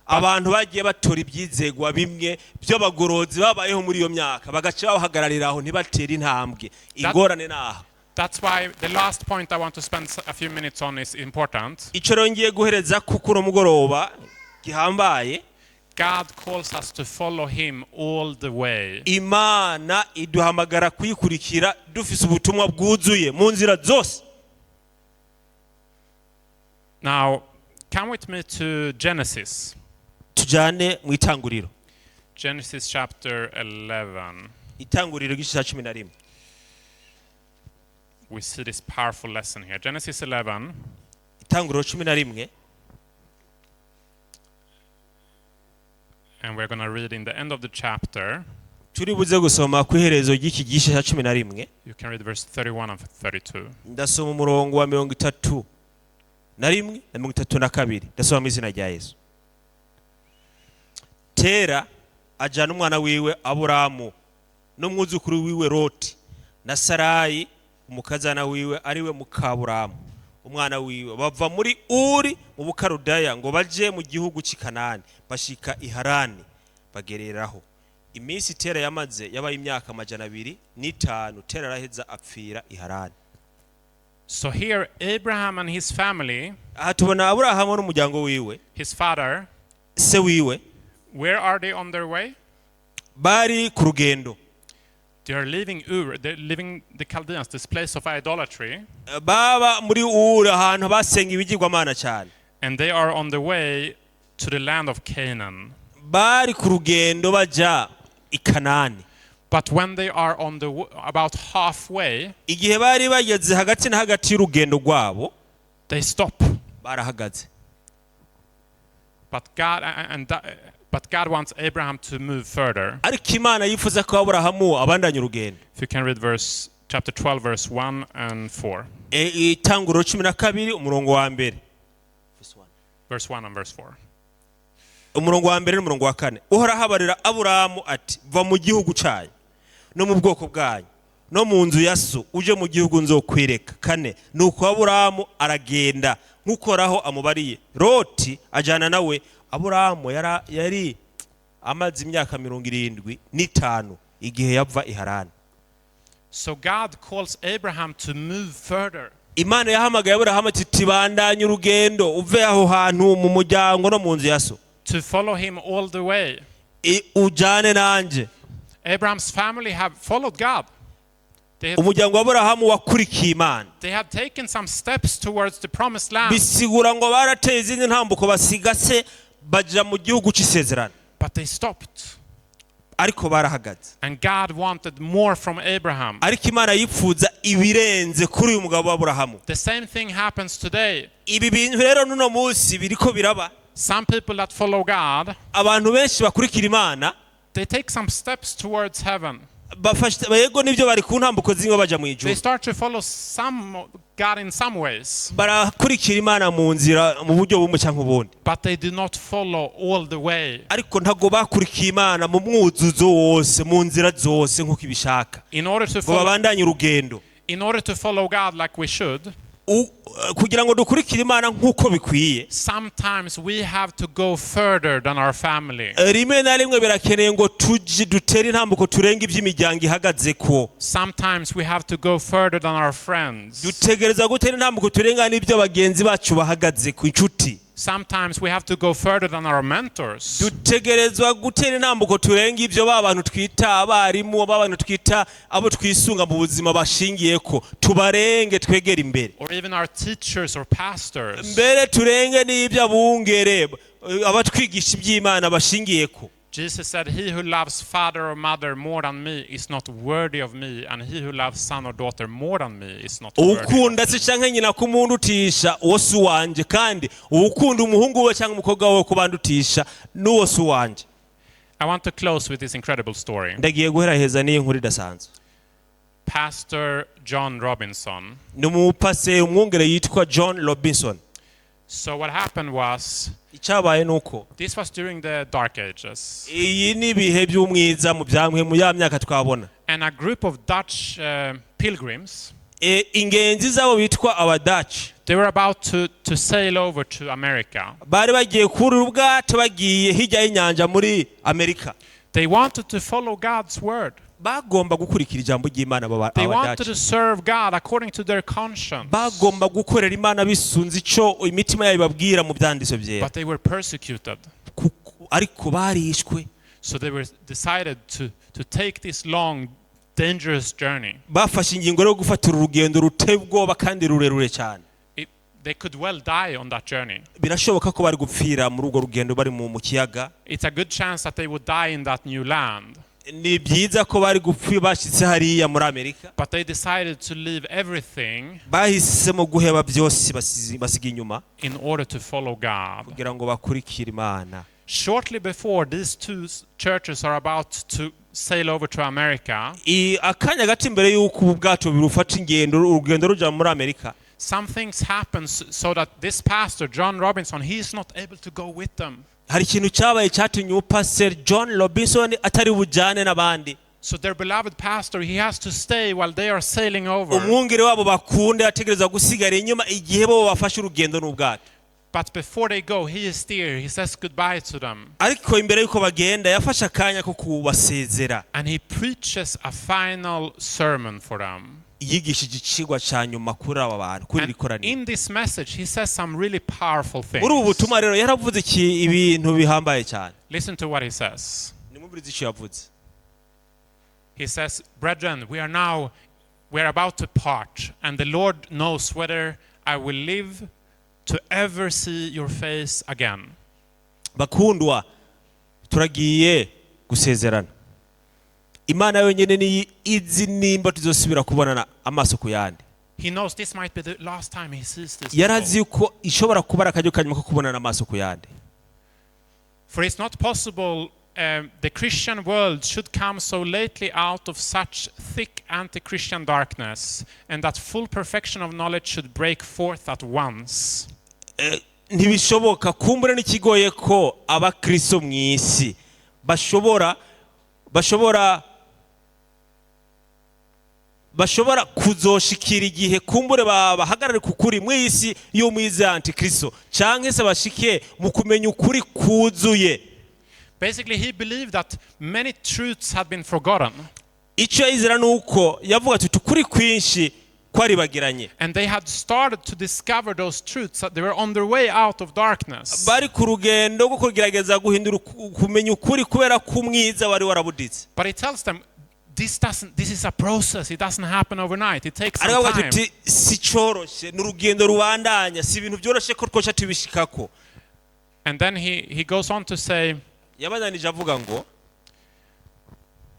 abantu bagiye batora ibyizegwa bimwe by'abagorozi babayeho muri iyo myaka, bagaca bahagararira aho, ntibatere intambwe. Ingorane ni aha. That's why the last point I want to spend a few minutes on is important. Icyo rero ngiye guhereza kuko uno mugoroba gihambaye. God calls us to follow him all the way. Imana iduhamagara kuyikurikira dufise ubutumwa bwuzuye mu nzira zose. Now, come with me to Genesis. Tujyane mu Itanguriro. Genesis chapter 11. Itanguriro igice cya 11. We see this powerful lesson here. Genesis 11, Itanguriro 11, and we're going to read in the end of the chapter. Turi buze gusoma ku iherezo ry'iki gice cya 11. You can read verse 31 and 32. Ndasoma umurongo wa 31 na 32. Ndasoma mu izina rya Yesu. Tera ajyana umwana wiwe Aburamu n'umwuzukuru wiwe Loti na Sarayi umukazana wiwe, ariwe mukaburamu umwana wiwe, bava muri Uri mu Bukarudaya ngo baje mu gihugu cy'i Kanani. Bashika i Harani, bagereraho. Iminsi Tera yamaze yabaye imyaka 205. Tera araheza apfira i Harani. So here, Abraham and his family, Aha tubona Aburahamu n'umuryango wiwe, his father, se wiwe, where are they on their way? Bari ku rugendo. They are leaving Ur, they're leaving the Chaldeans, this place of idolatry, Baba muri Uri, ahantu basenga ibigirwamana cyane, and they are on the way to the land of Canaan. Bari ku rugendo baja i Kanani. But when they are on the about halfway, Igihe bari bageze hagati na hagati y'urugendo rwabo, they stop. Barahagaze. But God wants Abraham to move further. Ariko Imana yifuza ko Aburahamu abandanya urugendo. If you can read verse chapter 12, verse 1 and 4. E, Itanguriro 12, umurongo wa mbere. Verse 1 and verse 4. Umurongo wa mbere n'umurongo wa kane. Uhoraho abarira Aburahamu ati: "Va mu gihugu cyanyu no mu bwoko bwanyu no mu nzu ya so, uje mu gihugu nzokwereka." Kane. Nuko Aburahamu aragenda nk'uko Uhoraho amubariye, Loti ajyana nawe. Aburahamu yari amaze imyaka 75 igihe yava i Harani. So God calls Abraham to move further. Imana yahamagaye Aburahamu ati: "Tibandanye urugendo, uve aho hantu mu muryango no mu nzu ya so, To follow him all the way. Ujyane nanjye." Abraham's family have followed God. Umuryango wa Aburahamu wakurikiye Imana. They have taken some steps towards the promised land, Bisigura ngo barateye izindi ntambuko, basiga se, baja mu gihugu cy'isezerano, but they stopped. Ariko barahagaze. And God wanted more from Abraham. Ariko Imana yifuza ibirenze kuri uyu mugabo w'Aburahamu. The same thing happens today. Ibi bintu rero n'uno munsi biriko biraba. Some people that follow God, Abantu benshi bakurikira Imana, they take some steps towards heaven. Bafashe, yego nibyo, bari ku ntambuko zimwe baja mu They ijuru. start to follow some God in some ways, Barakurikira Imana mu nzira, mu buryo bumwe cyangwa ubundi, but they do not follow all the way. Ariko ntabwo bakurikiye Imana mu mwuzuzo wose, mu nzira zose nk'uko ibishaka, In order to ngo follow, babandanye urugendo. In order to follow God like we should, Kugira ngo dukurikire Imana nk'uko bikwiye, sometimes we have to go further than our family. Rimwe na rimwe birakeneye ngo tuje dutere intambuko turenga iby'imiryango ihagaze ko. Sometimes we have to go further than our friends. Dutegereza gutera intambuko turenga n'ibyo bagenzi bacu bahagaze ku, inshuti. Sometimes we have to go further than our mentors. Dutegerezwa gutera intambuko turenga ibyo ba bantu twita abarimu, ba bantu twita abo twisunga mu buzima bashingiye ko, tubarenge twegere imbere. Or even our teachers or pastors. Mbere turenge n'ibyo abungere, abatwigisha iby'Imana bashingiye ko. Jesus said, "He who loves father or mother more than me is not worthy of me, and he who loves son or daughter more than me is not worthy." Ukunda se canke nyina kumundutisha, uwo si uwanje, kandi uwukunda umuhungu we cyangwa umukobwa we kubandutisha, n'uwo si uwanje. I want to close with this incredible story. Ndagiye guheraheza n'iyi nkuru idasanzwe. Pastor John Robinson. Ni umupaseri, umwungere yitwa John Robinson. So, what happened was, Icyabaye ni uko, this was during the Dark Ages, iyi ni ibihe by'umwiza mu byamwe mu ya myaka twabona, and a group of Dutch pilgrims, Ingenzi zabo bitwa Abadaci, they were about to sail over to America. Bari bagiye kurira ubwato bagiye hirya y'inyanja muri Amerika. They wanted to follow God's word. Bagomba gukurikira ijambo ry'Imana aba They wanted Abadaci to serve God according to their conscience. Bagomba gukorera Imana bisunze ico imitima yabo ibabwira mu byanditswe byera. But they were persecuted. Ariko barishwe. So they were decided to take this long, dangerous journey. Bafashe ingingo yo gufata uru rugendo ruteye ubwoba kandi rurerure cyane. They could well die on that journey. Birashoboka ko bari gupfira muri urwo rugendo bari mu kiyaga. It's a good chance that they would die in that new land. Ni byiza ko bari gupfa bashyitse hariya muri Amerika. But they decided to leave everything Bahisemo guheba byose basiga inyuma in order to follow God. kugira ngo bakurikire Imana. Shortly before these two churches are about to sail over to America, Akanya gato imbere y'uko ubu bwato bufata ingendo urugendo ruja muri Amerika, some things happen so that this pastor, John Robinson, he is not able to go with them. Hari ikintu cyabaye cyatumye umupasiteri John Robinson atari bujyane n'abandi. So their beloved pastor, he has to stay while they are sailing over. Umwungere wabo bakunda ategereza gusigara inyuma igihe bo bafashe urugendo n'ubwato. But before they go, he is there. He says goodbye to them. Ariko imbere y'uko bagenda yafashe akanya ko kubasezera. And he preaches a final sermon for them. Yigishije icigwa cya nyuma kuri aba bantu kuri And iri koraniro. in this message, he says some really powerful things. Muri ubu butumwa rero yaravuze ibintu bihambaye cyane. Listen to what he says. Nimumvirize icyo yavuze. He says, "Brethren, we are about to part, and the Lord knows whether I will live to ever see your face again." Bakundwa, turagiye gusezerana. Imana yonyine niyo izi nimba tuzosubira kubonana amaso ku yandi. He knows this might be the last time he sees this. Yarazi People. yuko ishobora kuba ari akaryo kanyuma ko kubonana amaso ku yandi. For it's not possible the Christian world should come so lately out of such thick anti-Christian darkness, and that full perfection of knowledge should break forth at once. Ntibishoboka kumbura n'ikigoye ko abakristo mu isi bashobora kuzoshikira igihe kumbure bahagarare ku kuri mu isi y'umwiza antikristo canke se bashike mu kumenya ukuri kuzuye. Basically, he believed that many truths had been forgotten, Icyo yizera ni uko yavuga ati ukuri kwinshi kwaribagiranye. And they had started to discover those truths, that they were on their way out of darkness. Bari ku rugendo rwo kugerageza guhindura kumenya ukuri kubera ko umwiza wari warabuditse. But he tells them, this doesn't. This is a process. It doesn't happen overnight. It takes some Ariko avuga time. ati si coroshe, ni urugendo rubandanya, si ibintu byoroshe ko twoca tubishikako. And then he goes on to say, Yabandanije avuga ngo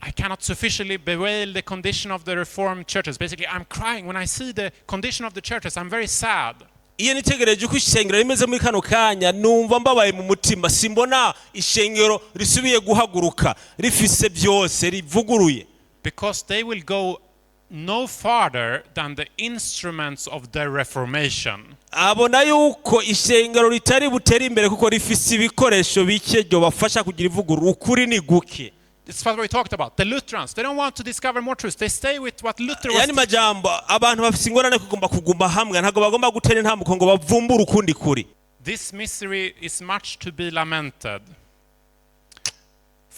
"I cannot sufficiently bewail the condition of the Reformed churches." Basically, I'm crying when I see the condition of the churches. I'm very sad. Iyo nitegereje uko ishengero rimeze muri kano kanya numva mbabaye mu mutima, simbona ishengero risubiye guhaguruka rifise byose rivuguruye. Because they will go no farther than the instruments of their reformation. Abona yuko ishengero ritari butere imbere kuko rifise ibikoresho bike byobafasha kugira ivugurura, ukuri ni guke. It's what we talked about. The Lutherans, they don't want to discover more truths. They stay with what Luther was Yani majambo abantu bafise ingorane kugomba kuguma hamwe, ntabwo bagomba gutera intambuko ngo bavumbure ukundi kuri. This misery is much to be lamented.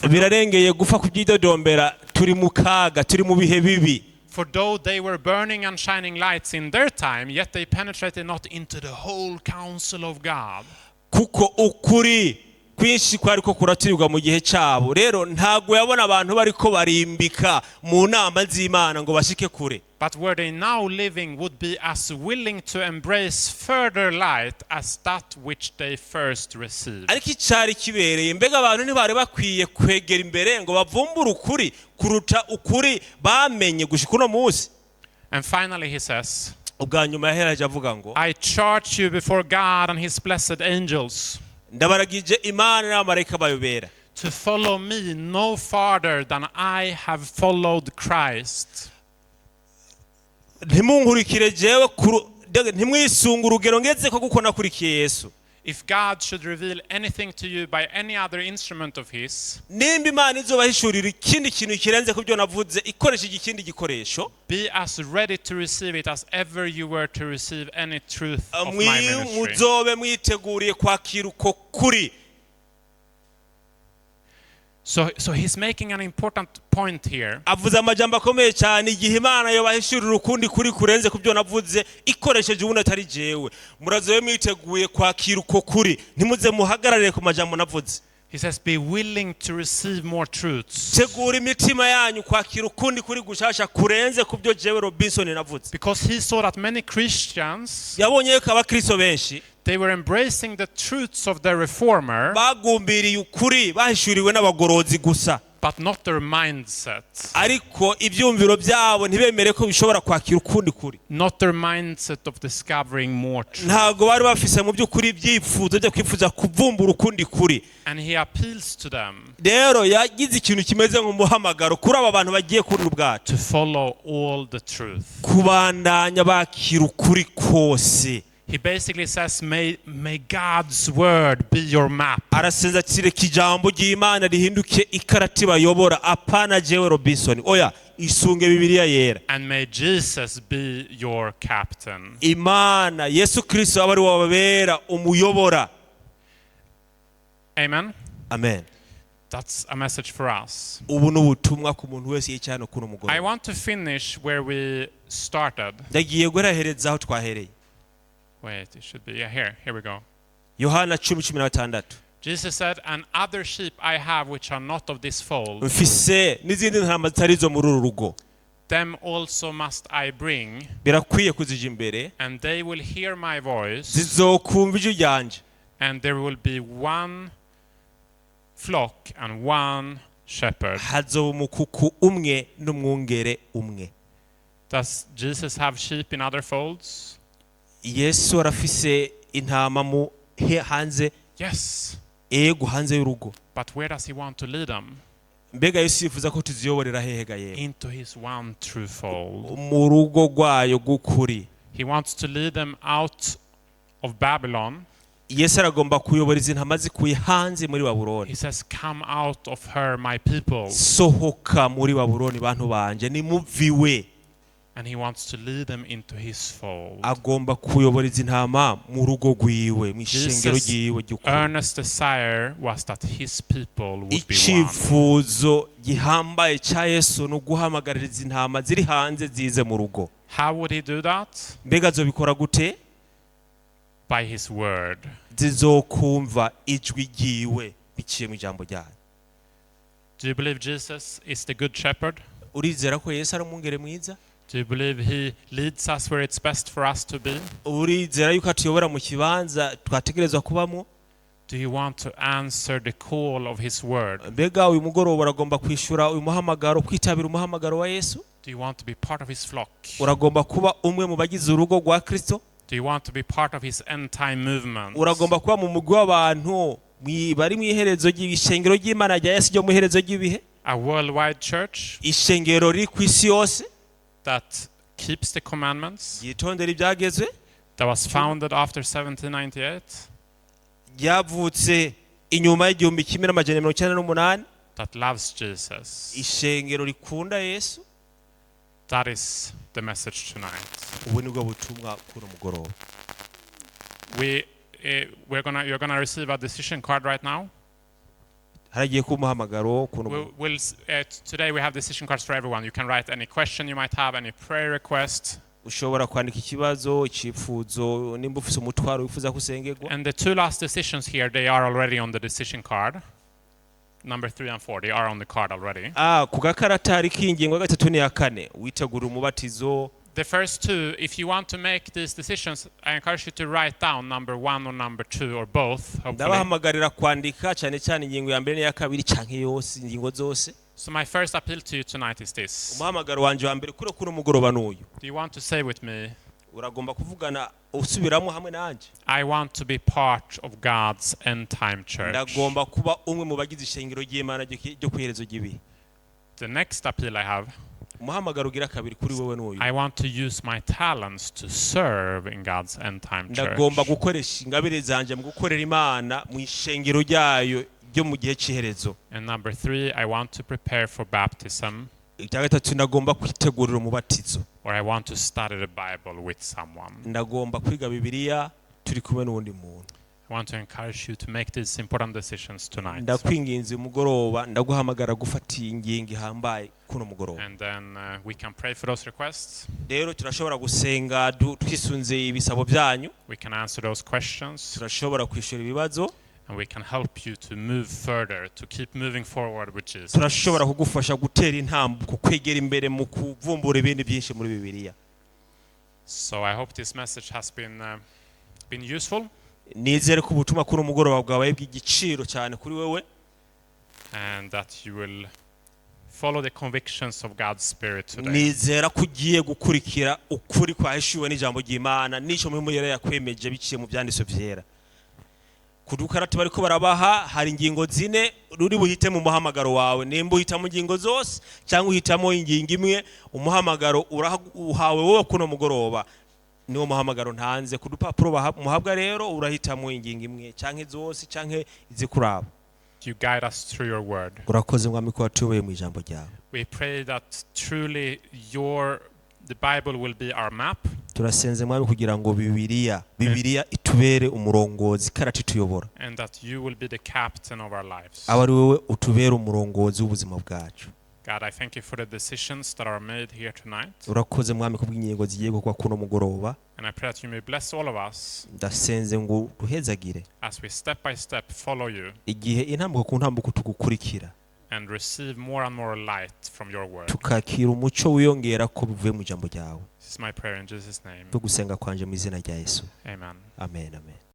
Birarengeye gupfa kubyidodombera, turi mu kaga, turi mu bihe bibi. For though they were burning and shining lights in their time, yet they penetrated not into the whole counsel of God. Kuko ukuri kwinshi kwari ko kuraturirwa mu gihe cyabo, rero ntabwo yabona abantu bariko barimbika mu nama z'Imana ngo bashike kure. But were they now living would be as willing to embrace further light as that which they first received. Ariko icyari kibereye, mbega abantu ntibari bakwiye kwegera imbere ngo bavumbure ukuri kuruta ukuri bamenye gushika uno munsi? And finally, he says, Ubwa nyuma yaheraje avuga ngo "I charge you before God and his blessed angels ndabaragije Imana n'abamarayika bayo bera to follow me no farther than I have followed Christ." Ntimunkurikire jewe ntimwisunge urugero ngeze ko kuko nakurikiye Yesu. If God should reveal anything to you by any other instrument of his, Nimba Imana izobahishurira ikindi kintu kirenze ku byo navuze ikoresheje ikindi gikoresho, be as ready to receive it as ever you were to receive any truth of my ministry. Muzobe mwiteguriye kwakira uko kuri. So he's making an important point here. Avuze amajambo akomeye cyane. Igihe Imana yobahishurira ukundi kuri kurenze ku byo navuze, ikoresheje ubundi atari jewe, murazobe mwiteguye kwakira uko kuri, ntimuze muhagararire ku majambo navuze. He says, "Be willing to receive more truths." Tegura imitima yanyu kwakira ukundi kuri gushasha kurenze ku byo jewe Robinson navuze. Because he saw that many Christians, Yabonye yuko abakristo benshi they were embracing the truths of the reformer, bagumbiriye ukuri bahishuriwe n'abagorozi gusa, but not their mindset. Ariko ibyumviro byabo ntibemere ko bishobora kwakira ukundi kuri. Not their mindset of discovering more truth. Ntabwo bari bafise mu by'ukuri ibyifuzo byo kwifuza kuvumbura ukundi kuri. And he appeals to them Rero yagize ikintu kimeze nk'umuhamagaro kuri aba bantu bagiye kurira ubwato to follow all the truth. Kubandanya bakira ukuri kose. He basically says, May God's word be your map." Arasenza ati reka ijambo ry'Imana rihinduke ikarati bayobora, apana jewe Robinson, oya, isunge Bibiliya Yera. And may Jesus be your captain." Imana Yesu Kirisito aba ari wababera umuyobora. Amen. Amen. That's a message for us. Ubu ni ubutumwa ku muntu wese yicaye hano kuri I mugoroba. Want to finish where we started. Ndagiye guherahereza aho twahereye. Wait, it should be, yeah, here. Here we go. Yohana 10:16. Jesus said, "And other sheep I have which are not of this fold, Mfise n'izindi ntama zitari izo muri uru rugo, them also must I bring, birakwiye kuzija imbere, and they will hear my voice, zizokumva ijwi ryanje, and there will be one flock and one shepherd." Hazoba umukuku umwe n'umwungere umwe. Does Jesus have sheep in other folds? Yesu arafise intama mu hanze? Yes. Ego, hanze y'urugo. But where does he want to lead them? Mbega Yesu yifuza ko tuziyoborera hehe ga yewe? Into his one true fold. Mu rugo rwayo rw'ukuri. He wants to lead them out of Babylon. Yesu aragomba kuyobora izi ntama zikuye hanze muri Babuloni. He says, "Come out of her, my people." Sohoka muri Babuloni, bantu banje, nimuviwe. And he wants to lead them into his fold. Agomba kuyobora izi ntama mu rugo rwiwe, mu ishengero Jesus' ryiwe ry'ukuri. earnest desire was that his people would be one. Icyifuzo gihambaye cya Yesu ni uguhamagarira izi ntama ziri hanze zize mu rugo. How would he do that? Mbega azobikora gute? By his word. Zizokumva ijwi ryiwe biciye mu ijambo ryayo. Do you believe Jesus is the good shepherd? Urizera ko Yesu ari umwungere mwiza? Do you believe he leads us where it's best for us to be? Urizera yuko atuyobora mu kibanza twategerezwa kubamo? Do you want to answer the call of his word? Mbega uyu mugoroba uragomba kwishyura uyu muhamagaro, kwitabira umuhamagaro wa Yesu? Do you want to be part of his flock? Uragomba kuba umwe mu bagize urugo rwa Kristo? Do you want to be part of his end time movement? Uragomba kuba mu mugwi w'abantu bari mu iherezo ry'ishengero ry'Imana rya Yesu ryo mu iherezo ry'ibihe? A worldwide church Ishengero riri ku isi yose that keeps the commandments, ryitondera ibyagezwe, that was founded after 1798, ryavutse inyuma y'1998, that loves Jesus. ishengero rikunda Yesu. That is the message tonight. Ubu nibwo butumwa kuri mugoroba. You're gonna receive a decision card right now. Haragiye kuba umuhamagaro kuno. Today we have decision cards for everyone. You can write any question you might have, any prayer request. Ushobora kwandika ikibazo, icyifuzo, nimba ufise umutwaro wifuza ko usengerwa. And the two last decisions here, they are already on the decision card. Number 3 and 4, they are on the card already. Ah, ku gakarata hariko ingingo ya gatatu n'iya kane, witegura umubatizo. The first two, if you want to make these decisions, I encourage you to write down number 1 or number 2 or both, hopefully. Ndabahamagarira kwandika cyane cyane ingingo ya mbere n'iya kabiri canke yose, ingingo zose. So my first appeal to you tonight is this. Umuhamagaro wanje wa mbere kuri kuno mugoroba n'uyu. Do you want to say with me, Uragomba kuvugana usubiramo hamwe nanje? "I want to be part of God's end time church"? Ndagomba kuba umwe mu bagize ishengero ry'Imana ryo kwiherezo ry'ibihe. The next appeal I have, Umuhamagaro ugira kabiri kuri wewe n'uyu. I want to use my talents to serve in God's end time church. Ndagomba gukoresha ingabire zanje mu gukorera Imana mu ishengero ryayo ryo mu gihe cy'iherezo. And number 3, I want to prepare for baptism Icya gatatu, ndagomba kwitegurira umubatizo, or I want to study the Bible with someone. ndagomba kwiga Bibiliya turi kumwe n'uwundi muntu. I want to encourage you to make these important decisions tonight. Ndakwinginze uyu mugoroba, ndaguhamagara gufata iyi ngingo ihambaye kuno mugoroba. And then we can pray for those requests. Rero turashobora gusenga twisunze ibisabo byanyu. We can answer those questions. Turashobora kwishyura ibibazo. And we can help you to move further, to keep moving forward with Jesus. Turashobora kugufasha gutera intambuko, kwegera imbere mu kuvumbura ibindi byinshi muri Bibiliya. So I hope this message has been useful Nizere ko ubutumwa kuri umugoroba bwabaye bw'igiciro cyane kuri wewe and that you will follow the convictions of God's Spirit today. Nizera ko ugiye gukurikira ukuri kwahishuwe n'ijambo ry'Imana n'icyo Mpwemu Yera yakwemeje biciye mu byanditswe byera. Ku dukarati bariko barabaha hari ingingo zine ruri buhite mu muhamagaro wawe. Nimba uhitamo ingingo zose cyangwa uhitamo ingingo imwe, umuhamagaro uhawe wowe kuno mugoroba, niwo muhamagaro ntanze. Ku dupapuro muhabwa rero urahitamo ingingo imwe cyangwa zose cyangwa izikuraba. You guide us through your word. Urakoze Mwami ko watuyoboye mu ijambo ryawe. We pray that truly the Bible will be our map Turasenze Mwami kugira ngo Bibiliya itubere umurongozi, ikarata ituyobora and that you will be the captain of our lives. aba ari wowe utubere umurongozi w'ubuzima bwacu. God, I thank you for the decisions that are made here tonight. Urakoze Mwami kubw'ingingo zigiye gukorwa kuno mugoroba. And I pray that you may bless all of us Ndasenze ngo duhezagire as we step by step follow you igihe intambuko ku ntambuko tugukurikira and receive more and more light from your word. tukakira umuco wiyongera ko bivuye mu ijambo ryawe. This is my prayer in Jesus' name. Byo gusenga kwanje mu izina rya Yesu. Amen. Amen, amen.